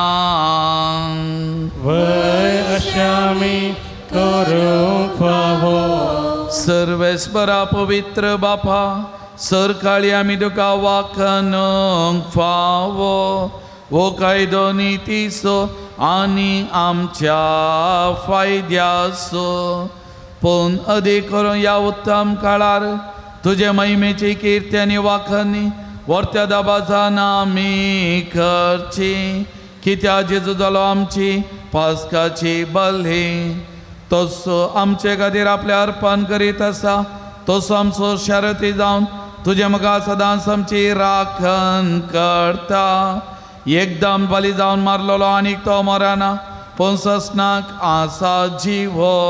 वय अश्यामी करूंक फावो. सर्वेस्परा पवित्र बापा सरकाळी आमी तुका वाखनूंक फावो हो कायदो नितीचो आनी आमच्या फायद्याचो. पूण अदीक करून ह्या उत्तम काळार तुजे महिमेची किर्ती आनी वाखणी वर्त्या दाबाजान आमी करची. कित्या जेजू जालो आमची पास्काची बली तसो आमचे खातीर आपलें अर्पण करीत आसा तसो आमचो शारती जावन तुजे म्हाका सदांच आमची राखण करता. एकदम बली जावन मारलेलो आनीक तो मरना पूण ससनाक आसा जिवो.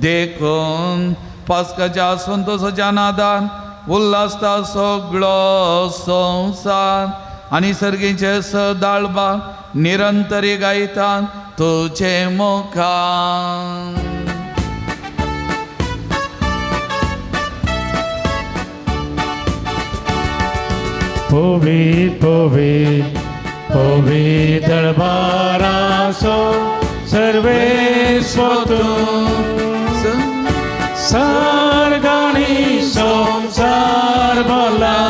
देखून पास्काच्या संतोसाच्या नादान उल्हासता सगळो संवसार आनी सर्गीचे सदाळबा निरंतरी गायता तुजे मुखार. पवित्र पवित्र पवित्र दरबारासो सर्वेस्पर तूं सर्गानी संसार भरला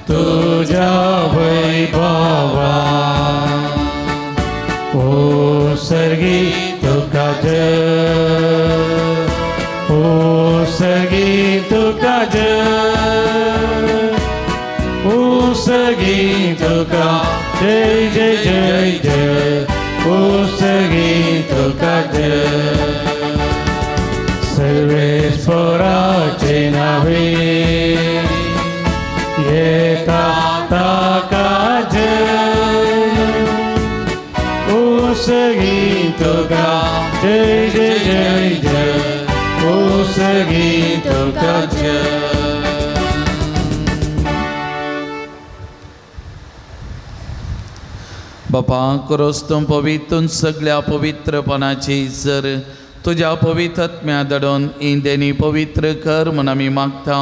तुझ्या वैभवा. ओ सर्गी तुका जय ओ सर्गी तुका जय ओ सर्गी तुका जय जय जय जय ओ सर्गी तुका जय. सर्वेस्पराचे नावे येता ताका जय ओ सर्गी तुका जय जय जय जय ओ सर्गी तुका जय. बापा क्रोस्तूं पवित्र सगळ्या पवित्रपणाची जर तुज्या पवित्र आत्म्या धाडून इंदेनी पवित्र कर म्हूण आमी मागता.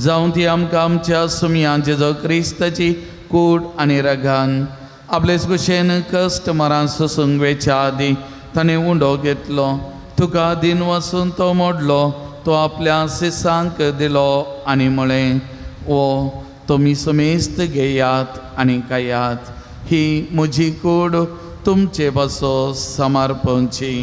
जावं ती आमकां आमच्या सुमयान जेजो क्रिस्ताची कूड आनी रगान आपलेच कुशेन कश्ट मरान सोसूंक वेच्या आदीं ताणें उंडो घेतलो तुका दिन वसून तो मोडलो तो आपल्या सिसांक दिलो आनी म्हळें ओ तुमी समेस्त घेयात आनी खायात ही म्हजी कूड तुमचे पासो समर्पणची.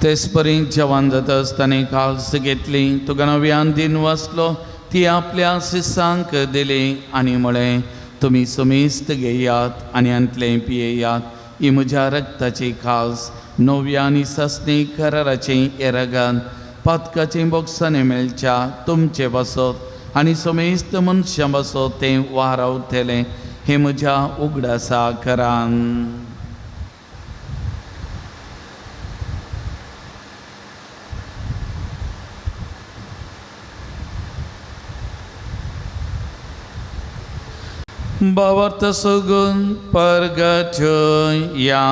तेचपरी जेवण जाता आसतना काल्स घेतली, तुका नव्यान दिन वाचलो, ती आपल्या शिसांक दिली आनी म्हळें, तुमी समेस्त घेयात आनी हांतलें पियेयात. ही म्हज्या रक्ताची खास नव्या आनी सासणी कराराची येरगान पातकाची बोगसांनी मेळच्या तुमचे पासत आनी समेस्त मनशां पासत तें वारावतलें. हें म्हज्या उगडासा करान. भावार्थ सगून परगटया.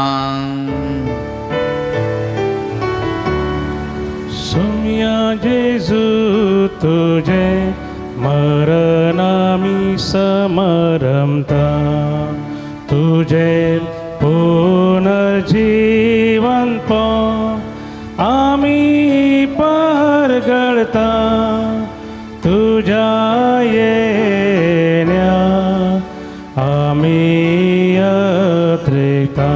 सुम्या जेजू तुझे मरणामी समरमता, तुझे पुनर्जीवन आमी परगळता, तुझ्या येण्या आमी अत्रेता.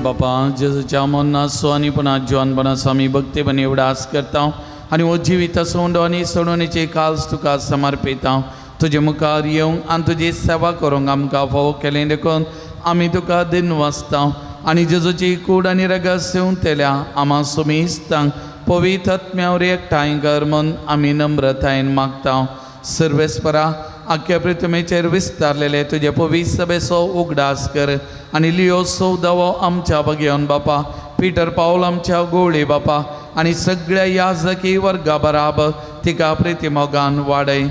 बापा जेजूच्या मरणाचो आनी पुन्हा जिवनपणाचो आमी भक्तीपणी उडास करता आनी हो जिविता सोंडो आनी सोडवणेची काल्स तुका समर्पिता. तुजे मुखार येवंक आनी तुजी सेवा करूंक आमकां फावो केलें देखून आमी तुका दिन वाचता आनी जेजूची कूड आनी रगत सेवतल्या आमा सुमेस्तांक पवित्र आत्म्यावर एकठांय कर म्हूण आमी नम्रतायेन मागता. सर्वेस्परा आख्या पृथ्वीचेर विस्तारलेले तुजे पवित्र सभेचो उगडास कर आनी लियो सौदावो आमच्या बगेवन बापा, पिटर पावल आमच्या गोवळी बापा आनी सगळ्या याजकी वर्गा बराबर तिका प्रिती मोगान वाडय.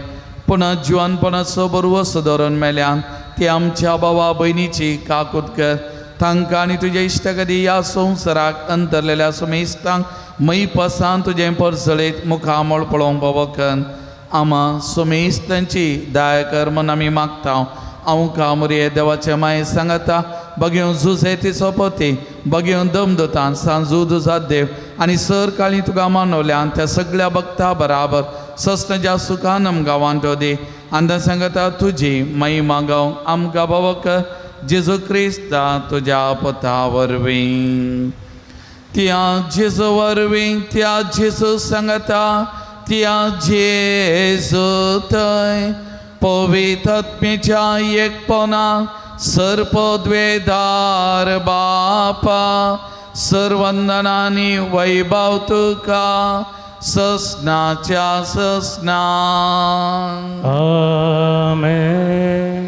पुन्हा जिवनपणाचो बरवस धरून मेल्यान ती आमच्या बाबा भयणीची काकूत कर. तांकां आनी तुजे इश्टगदी ह्या संवसाराक अंतरलेल्या सुमेस्तांक मैपसान तुजें परजळीत मुखामळ पळोवंक पावकन आमा सुमेस्तांची दया कर म्हूण आमी मागता. हांव कामुरये देवाचे माये सांगता बगेवन जुजे तिचो पती बगेवन दमदतान सांजू दुजात देव आनी सर काळी तुका मानवल्यान त्या सगळ्या भक्ता बराबर सस्नच्या सुखान आमकां वांटो दी. आनी सांगता तुजी महिमा गावंक आमकां भावक जेजू क्रिस्ता तुज्या पता वरवीं. त्या जेजू वरवीं, त्या जेजू सांगता, त्या जेजू थंय पवित्र आत्म्याच्या एकपणा सर्पद्वेदार बापा सर्वंदनानी वैभव तुका ससनाच्या ससना. आमेन.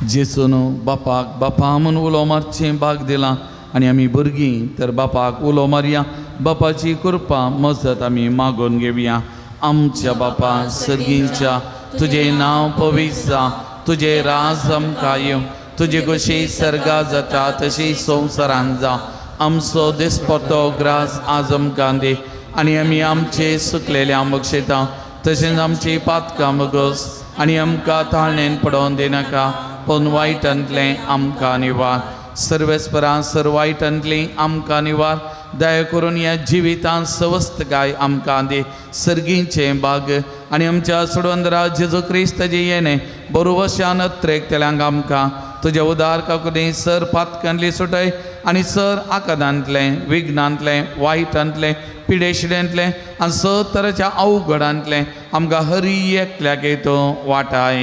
जेजून बापाक बापा म्हूण उलो मारचें भाग दिलां आनी आमी भुरगीं तर बापाक उलो मारया. बापाची कृपा मजत आमी मागून घेवया. आमच्या बापा सर्गींच्या तुजें नांव पवित्र जावं, तुजें राज आमकां येवं, तुजी कशी सर्गा जाता तशी संवसारान जावं. आमचो दिसपट्टो ग्रास आज आमकां दी आनी आमी आमचे सुकलेल्या बक्षिता तशेंच आमची पातकां बगस आनी आमकां ताळणेन पडोवन दिनाका पूण वायटांतलें आमकां निवार. सर्वेस्परा सर वायटांतली आमकां निवार. दया करून ह्या जिवितांत सवस्तकाय आमकां दी. सर्गीचें भाग आनी आमच्या सोडवंदरा जेजू क्रिस्ताचें येणें बरोवशान अत्रेकतल्यांक आमकां तुज्या उदार काकुनी सर पातकांतली सुटय आनी सर आकादांतलें विघ्नांतलें वायटांतलें पिडेशिड्यांतलें आनी सर तरेच्या अवघडांतलें आमकां हरी एकल्याक येतो वाटाय.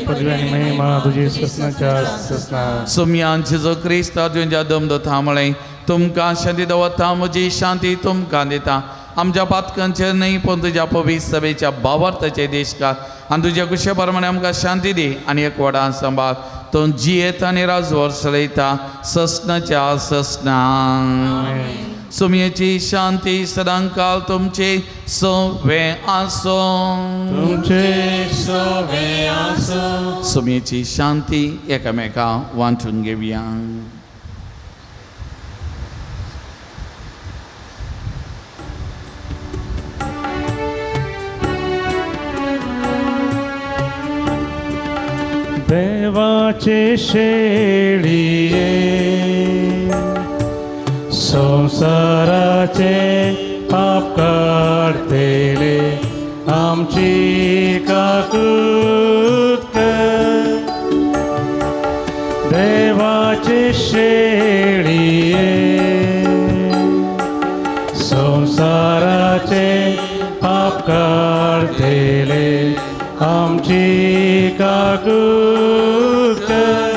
पदवी आनी महिमा तुजी ससनाच्या ससना. सुमयान जेजू क्रिस्त तुज्या दमदता म्हळें तुमकां शांती दवरता, म्हजी शांती तुमकां दिता. आमच्या पातकांचेर न्हय पूण तुज्या पवित्र सभेच्या भावार्थाचे देशकार आनी तुज्या कुशे प्रमाणे आमकां शांती दी आनी एक वडान सांबाळ. तूं जियेता आनी राजवर चलयता ससनाच्या ससना. सुमयेची शांती सदांकाल तुमचे सवे आसो. तुमचे सवे आसो. सुमयेची शांती एकामेका वांटून घेवया. देवाचे शेळये संसाराचे पाप काडतेले आमची काकूत देवाचे शेळये संसाराचे पाप काडटले आमची काकूत कर.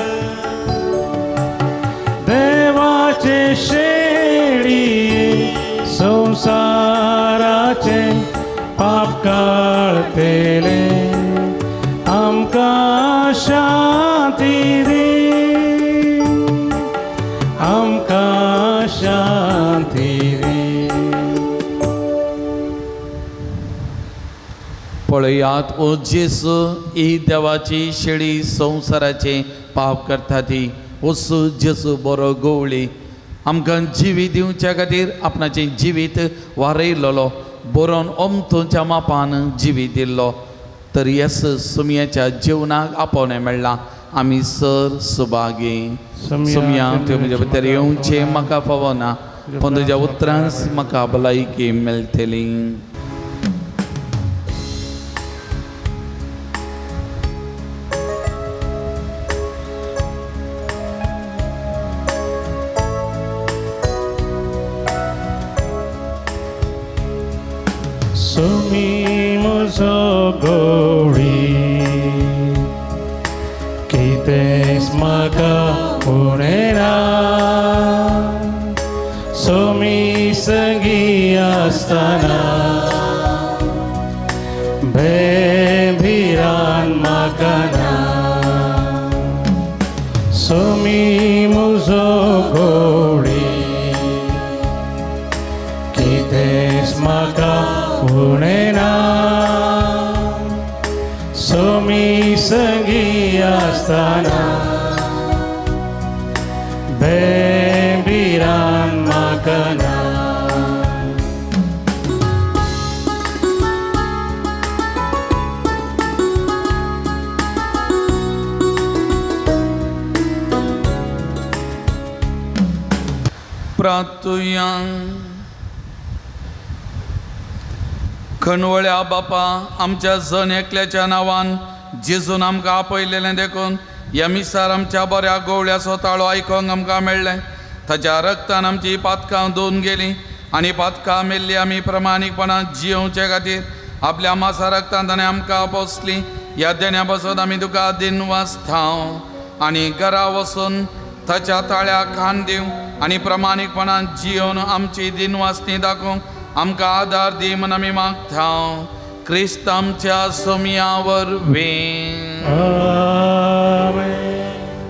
देवाचे शेळये संसाराचे पाप काडटले आमकां शांती दी, आमकां शांती दी. पळयात ओ जेसू ही देवाची शेळी संवसाराचे पाप करता ती. ओसू जेसू बरो गवळी आमकां जिवीत दिवच्या खातीर आपणाचें जिवीत वारयलेलो बरोवन ओमथोच्या मापान जिवीत दिल्लो. तर येस सुमयाच्या जेवणाक आपोवणें मेळ्ळां. आमी सर सुभागी. सुमया त्यो म्हज्या भितर येवचें म्हाका फावना, पूण तुज्या उतरांच म्हाका भलायकी मेळटली. सुमी म्हजो गवळी कितेंच म्हाका उणें ना, सुमी संगी आसतना बेभिरान म्हाका ना. सुमी म्हजो गवळी कितेंच म्हाका उणें ना, सुमी संगी आसतना बेभिरान म्हाका ना. प्रार्थुया. खणवळ्या बापा, आमच्या जण एकल्याच्या नांवान जेजून आमकां आपयलेलें देखून ह्या मिसार आमच्या बऱ्या गवळ्याचो ताळो आयकोंक आमकां मेळ्ळें. ताच्या रक्तान आमची पातकां धुवन गेलीं आनी पातकां मेल्लीं आमी प्रमाणीकपणान जियोवचे खातीर आपल्या मासा रक्तान ताणें आमकां पोसली. ह्या देण्या पासून आमी तुका दिनवास थाव आनी घरा वचून ताच्या ताळ्याक खान दिवं आनी प्रमाणीकपणान जियोवन आमची दिनवासनी दाखोवंक आमकां आदार दी म्हूण आमी मागता. क्रिस्त आमच्या सोमया वरवीं.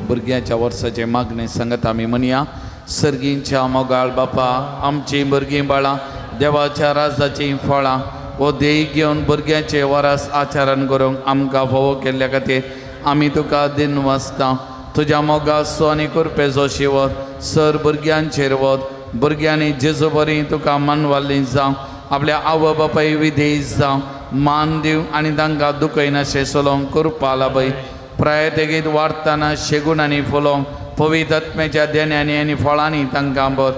भुरग्याच्या वर्साचें मागणें सांगत आमी म्हणया. सर्गींच्या मोगाळ बापा, आमचीं भुरगीं बाळां देवाच्या राजाचीं फळां हो देह घेवन भुरग्याचें वरास आचरण करूंक आमकां फावो केल्ल्या खातीर आमी तुका दिनवासता. तुज्या मोगाचो आनी कृपेचो शिवर सर भुरग्यांचेर वत. भुरग्यांनी जेजू बरी तुका मानवाली जावं, आपल्या आवय बापाय विधेय जावं, मान दिवं आनी तांकां दुखयनाशें चलोवंक कृपा लाभय. प्रायतेगीत वाडटना शेगूण आनी फुलोवंक पवित्र आत्म्याच्या देण्यांनी आनी फळांनी तांकां भर.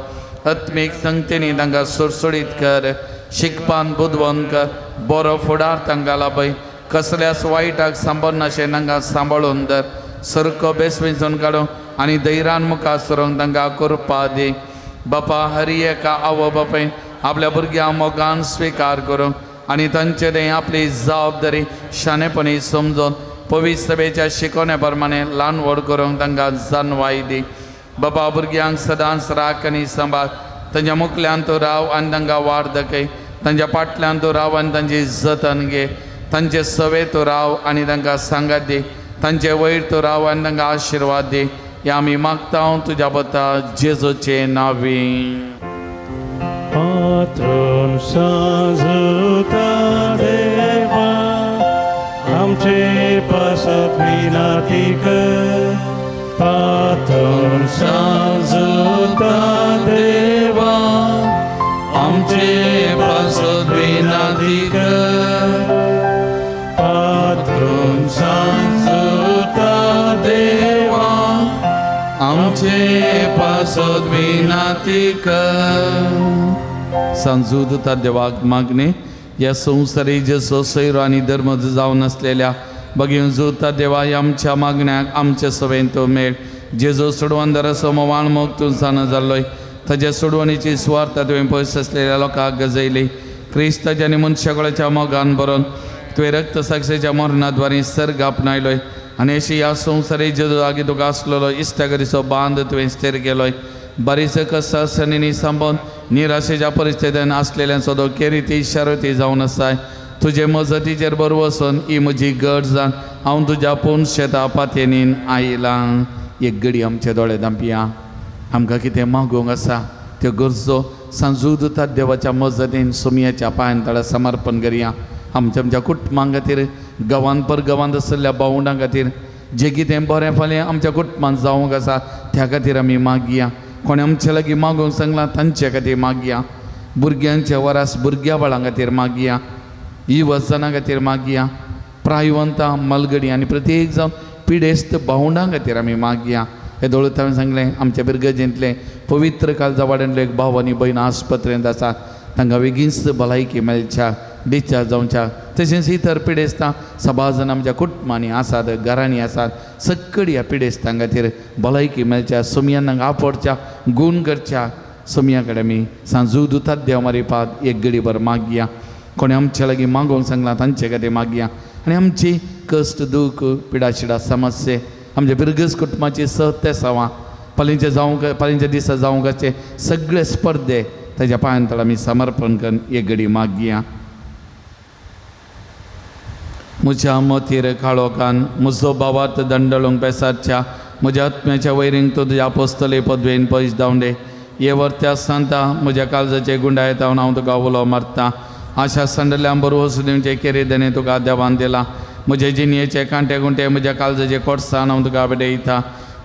आत्मीक संगतींनी तांकां सुडसुडीत कर, शिकपान बुदवंत कर, बरो फुडार तांकां लाभय. कसल्याच वायटाक सांबाळनाशें तांकां सांबाळून धर. सारको बेस वेंचून काडूंक आनी धैर्यान मुखार सरूंक तांकां कृपा दी. बापा, हरी एका आवय बापायन आपल्या भुरग्यांक मोगान स्विकार करूंक आनी तांचे तें आपली जबाबदारी शाणेपणी समजून पवित्र सभेच्या शिकवण्या प्रमाणे ल्हान व्हड करूंक तांकां जाणवाय दी. बाबा, भुरग्यांक सदांच राख आनी सांबाळ. तांच्या मुखल्यान तूं राव आनी तांकां वाड दाखय. तांच्या फाटल्यान तूं राव आनी तांची जतन घे. तांचे सवे तूं राव आनी तांकां सांगात दी. तांचे वयर तूं राव आनी तांकां आशिर्वाद दी. ह्या आमी मागता तुज्या पता जेजूचे नांवी. पात्रोन साजुता देवा आमचे पासत विनाती कर. पात्रोन साजुता देवा आमचे पासत विनाती कर. पात्रोन साजुता देवा आमचे पासत विनाती कर. सांजूदता देवाक मागणे ह्या संवसारी जेसो सैरो आनी धर्म जावन आसलेल्या बगीन जुता देवा ह्या आमच्या मागण्याक आमचे सवेन तो मेळ. जेजू सोडवणदाराचो मोवाळ मोग तूं जाणा जाल्लोय ताज्या सोडवणीची सुवार्थ तुवें पयस आसलेल्या लोकांक गजयली. क्रिस्ताच्या आनी मनशाकुळाच्या मोगान बरोवन तुवें रक्तसाक्षेच्या मरणाद्वारे सर्ग आपणायलोय आनी अशी ह्या संवसारी जेजू लागीं तुका आसलेलो इश्टागरीचो बांद तुवें स्थिर केलोय. बारीच कष्टासनीनी सांबोन निराशेच्या परिस्थितीन आसलेल्यांचो तो केरिती शारती जावन आसाय. तुजे मजतीचेर बरो वचून ही म्हजी गट जावन हांव तुज्या पूण शेता पातयेनीन आयलां. एक घडी आमचे दोळे धांपया. आमकां कितें मागूंक आसा त्यो गरजो सांजू दुतात देवाच्या मजतीन सोमयाच्या पांयान तळा समर्पण करया. आमच्या आमच्या कुटुंबां खातीर, गांवांत पर गांवांत आशिल्ल्या भावंडां खातीर, जें कितें बरें फाल्यां आमच्या कुटुंबांत जावंक आसा त्या खातीर आमी मागया. कोणें आमचे लागीं मागूंक सांगलां तांचे खातीर मागया. भुरग्यांच्या वरास भुरग्या बाळां खातीर मागया. युवजनां खातीर मागया. प्रायवंतां मलगडी आनी प्रत्येक जावन पिडेस्त भावंडां खातीर आमी मागया. हे दोळत हांवें सांगलें आमच्या बिरगजेंतलें पवित्र काळजा वाड्यांतले एक भाव आनी भयण आस्पत्रेंत आसा तांकां बेगीनच भलायकी मेळच्या, डिस्चार्ज जावच्या. तशेंच इतर पिडेस्तां सभाजन आमच्या कुटुंबांनी आसात, घरांनी आसात, सगळी ह्या पिडेस्तां खातीर भलायकी मेळच्या, सोमयान आपोडच्या, गूण करच्या. सोमया कडेन आमी सांजू दुतात देव मारिपाद एक घडीभर मागया. कोणें आमचे लागीं मागोवंक सांगलां तांचे खातीर मागया. आनी आमची कश्ट दूख पिडाशिडा समस्ये आमच्या बिरगज कुटुंबाची सहतेसावां फाल्यांच्या जावंक फाल्यांच्या दिसा जावंकाचे सगळे स्पर्धे ताज्या पांयान तळ आमी समर्पण करून एक घडी मागया. म्हज्या मतीर काळोखान म्हजो बावात दंडळूंक पेसाच्या म्हज्या आत्म्याच्या वैरींक तूं तुज्या पोसतले पदवेन पयस धांवडे. हे वर्त्या सांता म्हज्या काळजाचे गुंडायत हांव तुका उलो मारता. आशा सांडल्या बरो वचून दिवचे केरेदने तुका देवान दिला. म्हजे जिणयेचे कांटे गुंटे म्हज्या काळजाचे कोटसान हांव तुका भेटयता.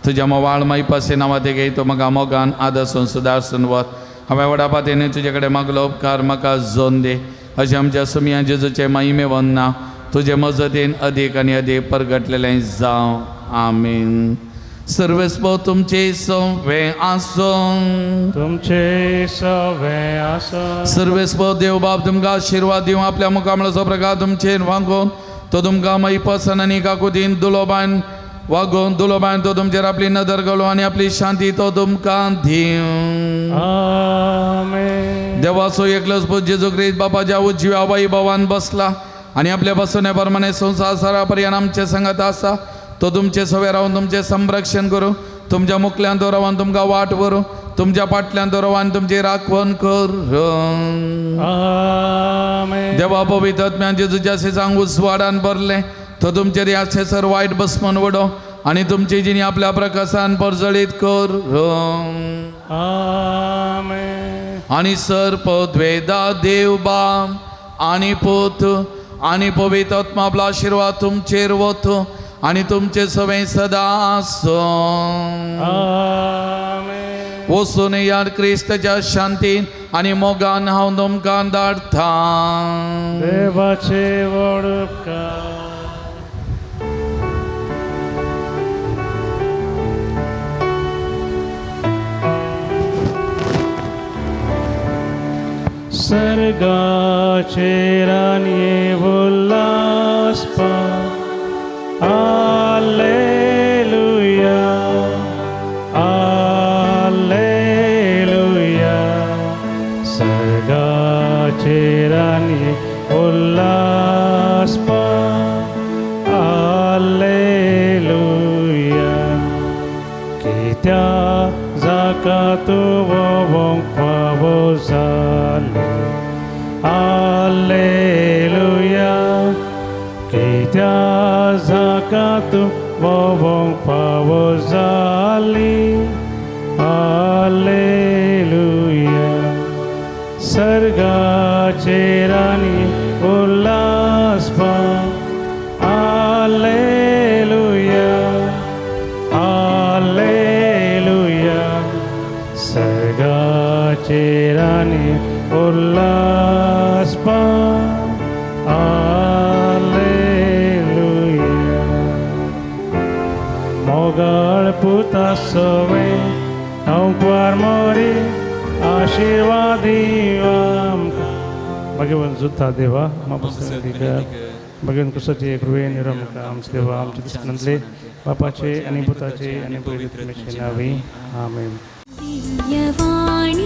तुज्या मोवाळ मायपासे नांवा ते घेय तूं म्हाका मोगान आदर्सून सुदारसून वर. हांवें व्हडा पातयेन तुजे कडेन मागलो उपकार म्हाका जोन दे. अशें आमच्या सुमया जेजूचे माहिमे वंदना तुजे मजतीन अदीक आनी अदीक परगटलेलें जावं. आमीन. सर्वेस्पो तुमचे सवे आसूं. तुमचे सवे आसूं. सर्वेस्पो देव बाप तुमकां आशिर्वाद दिवं. आपल्या मुखामळाचो प्रकार तुमचेर वागोवन तो तुमकां मैपसन आनी काकुतीन दुलोबान वागोवन दुलोबान तो तुमचेर आपली नदर घालूं आनी आपली शांती तो तुमकां दिवं. आमेन. देवाचो एकलोच पूत जेजू क्रिस्त बापाच्या उजव्या बाई भावान बसला आनी आपल्या बसवण्या प्रमाणे संवसार सारा पर्यंत आमचे संगत आसा. तो तुमचे सवे रावन तुमचें संरक्षण करूं, तुमच्या मुखल्यान तो रावन तुमकां वाट व्हरूं, तुमच्या फाटल्यान तो रावन तुमची राखवण करूं. आमेन. देवा पवित्र आत्म्यान जेजूच्या सेजांक उजवाडान भरलें तो तुमचेर ह्या सेसर वायट बसमन वडो आनी तुमची जिणी आपल्या प्रकाशान परजळीत करूं. आमेन. आनी सर पद्वेदा देव बाम आनी पूत आनी पवित्र आत्मा आपलो आशिर्वाद तुमचेर वतो आनी तुमचे सवें सदां आसूं. आमेन. वचून याद क्रिस्ताच्या शांतीन आनी मोगान हांव तुमकां धाडटा. देवाचे व्हड उपकार. सर्गाचेर आनी उल्हासपा आलेलुया आलेलुया. सर्गाचेर आनी उल्हासपा आलेलुया. कित्या जाका तूं वोंक फावो जालें आलेलुया. कित्या जाका तूं वोंक फावो जाली आलेलुया. सर्गाचेर आनी उल्हासपा आलेलुया आलेलुया. सर्गाचेर आनी उल्हासपा आलेलुया. मोगाळ पुता सवे हांव मोरी आशिर्वाद आमकां. मागीर जुता देवा म्हाका बघून कुसाचे कृपे निरमका आमचे देवा आमच्या दिसनांतले बापाचे आनी पुताचे आनी पवित्र आत्म्याचे नावे आमेन. दिव्यवाणी.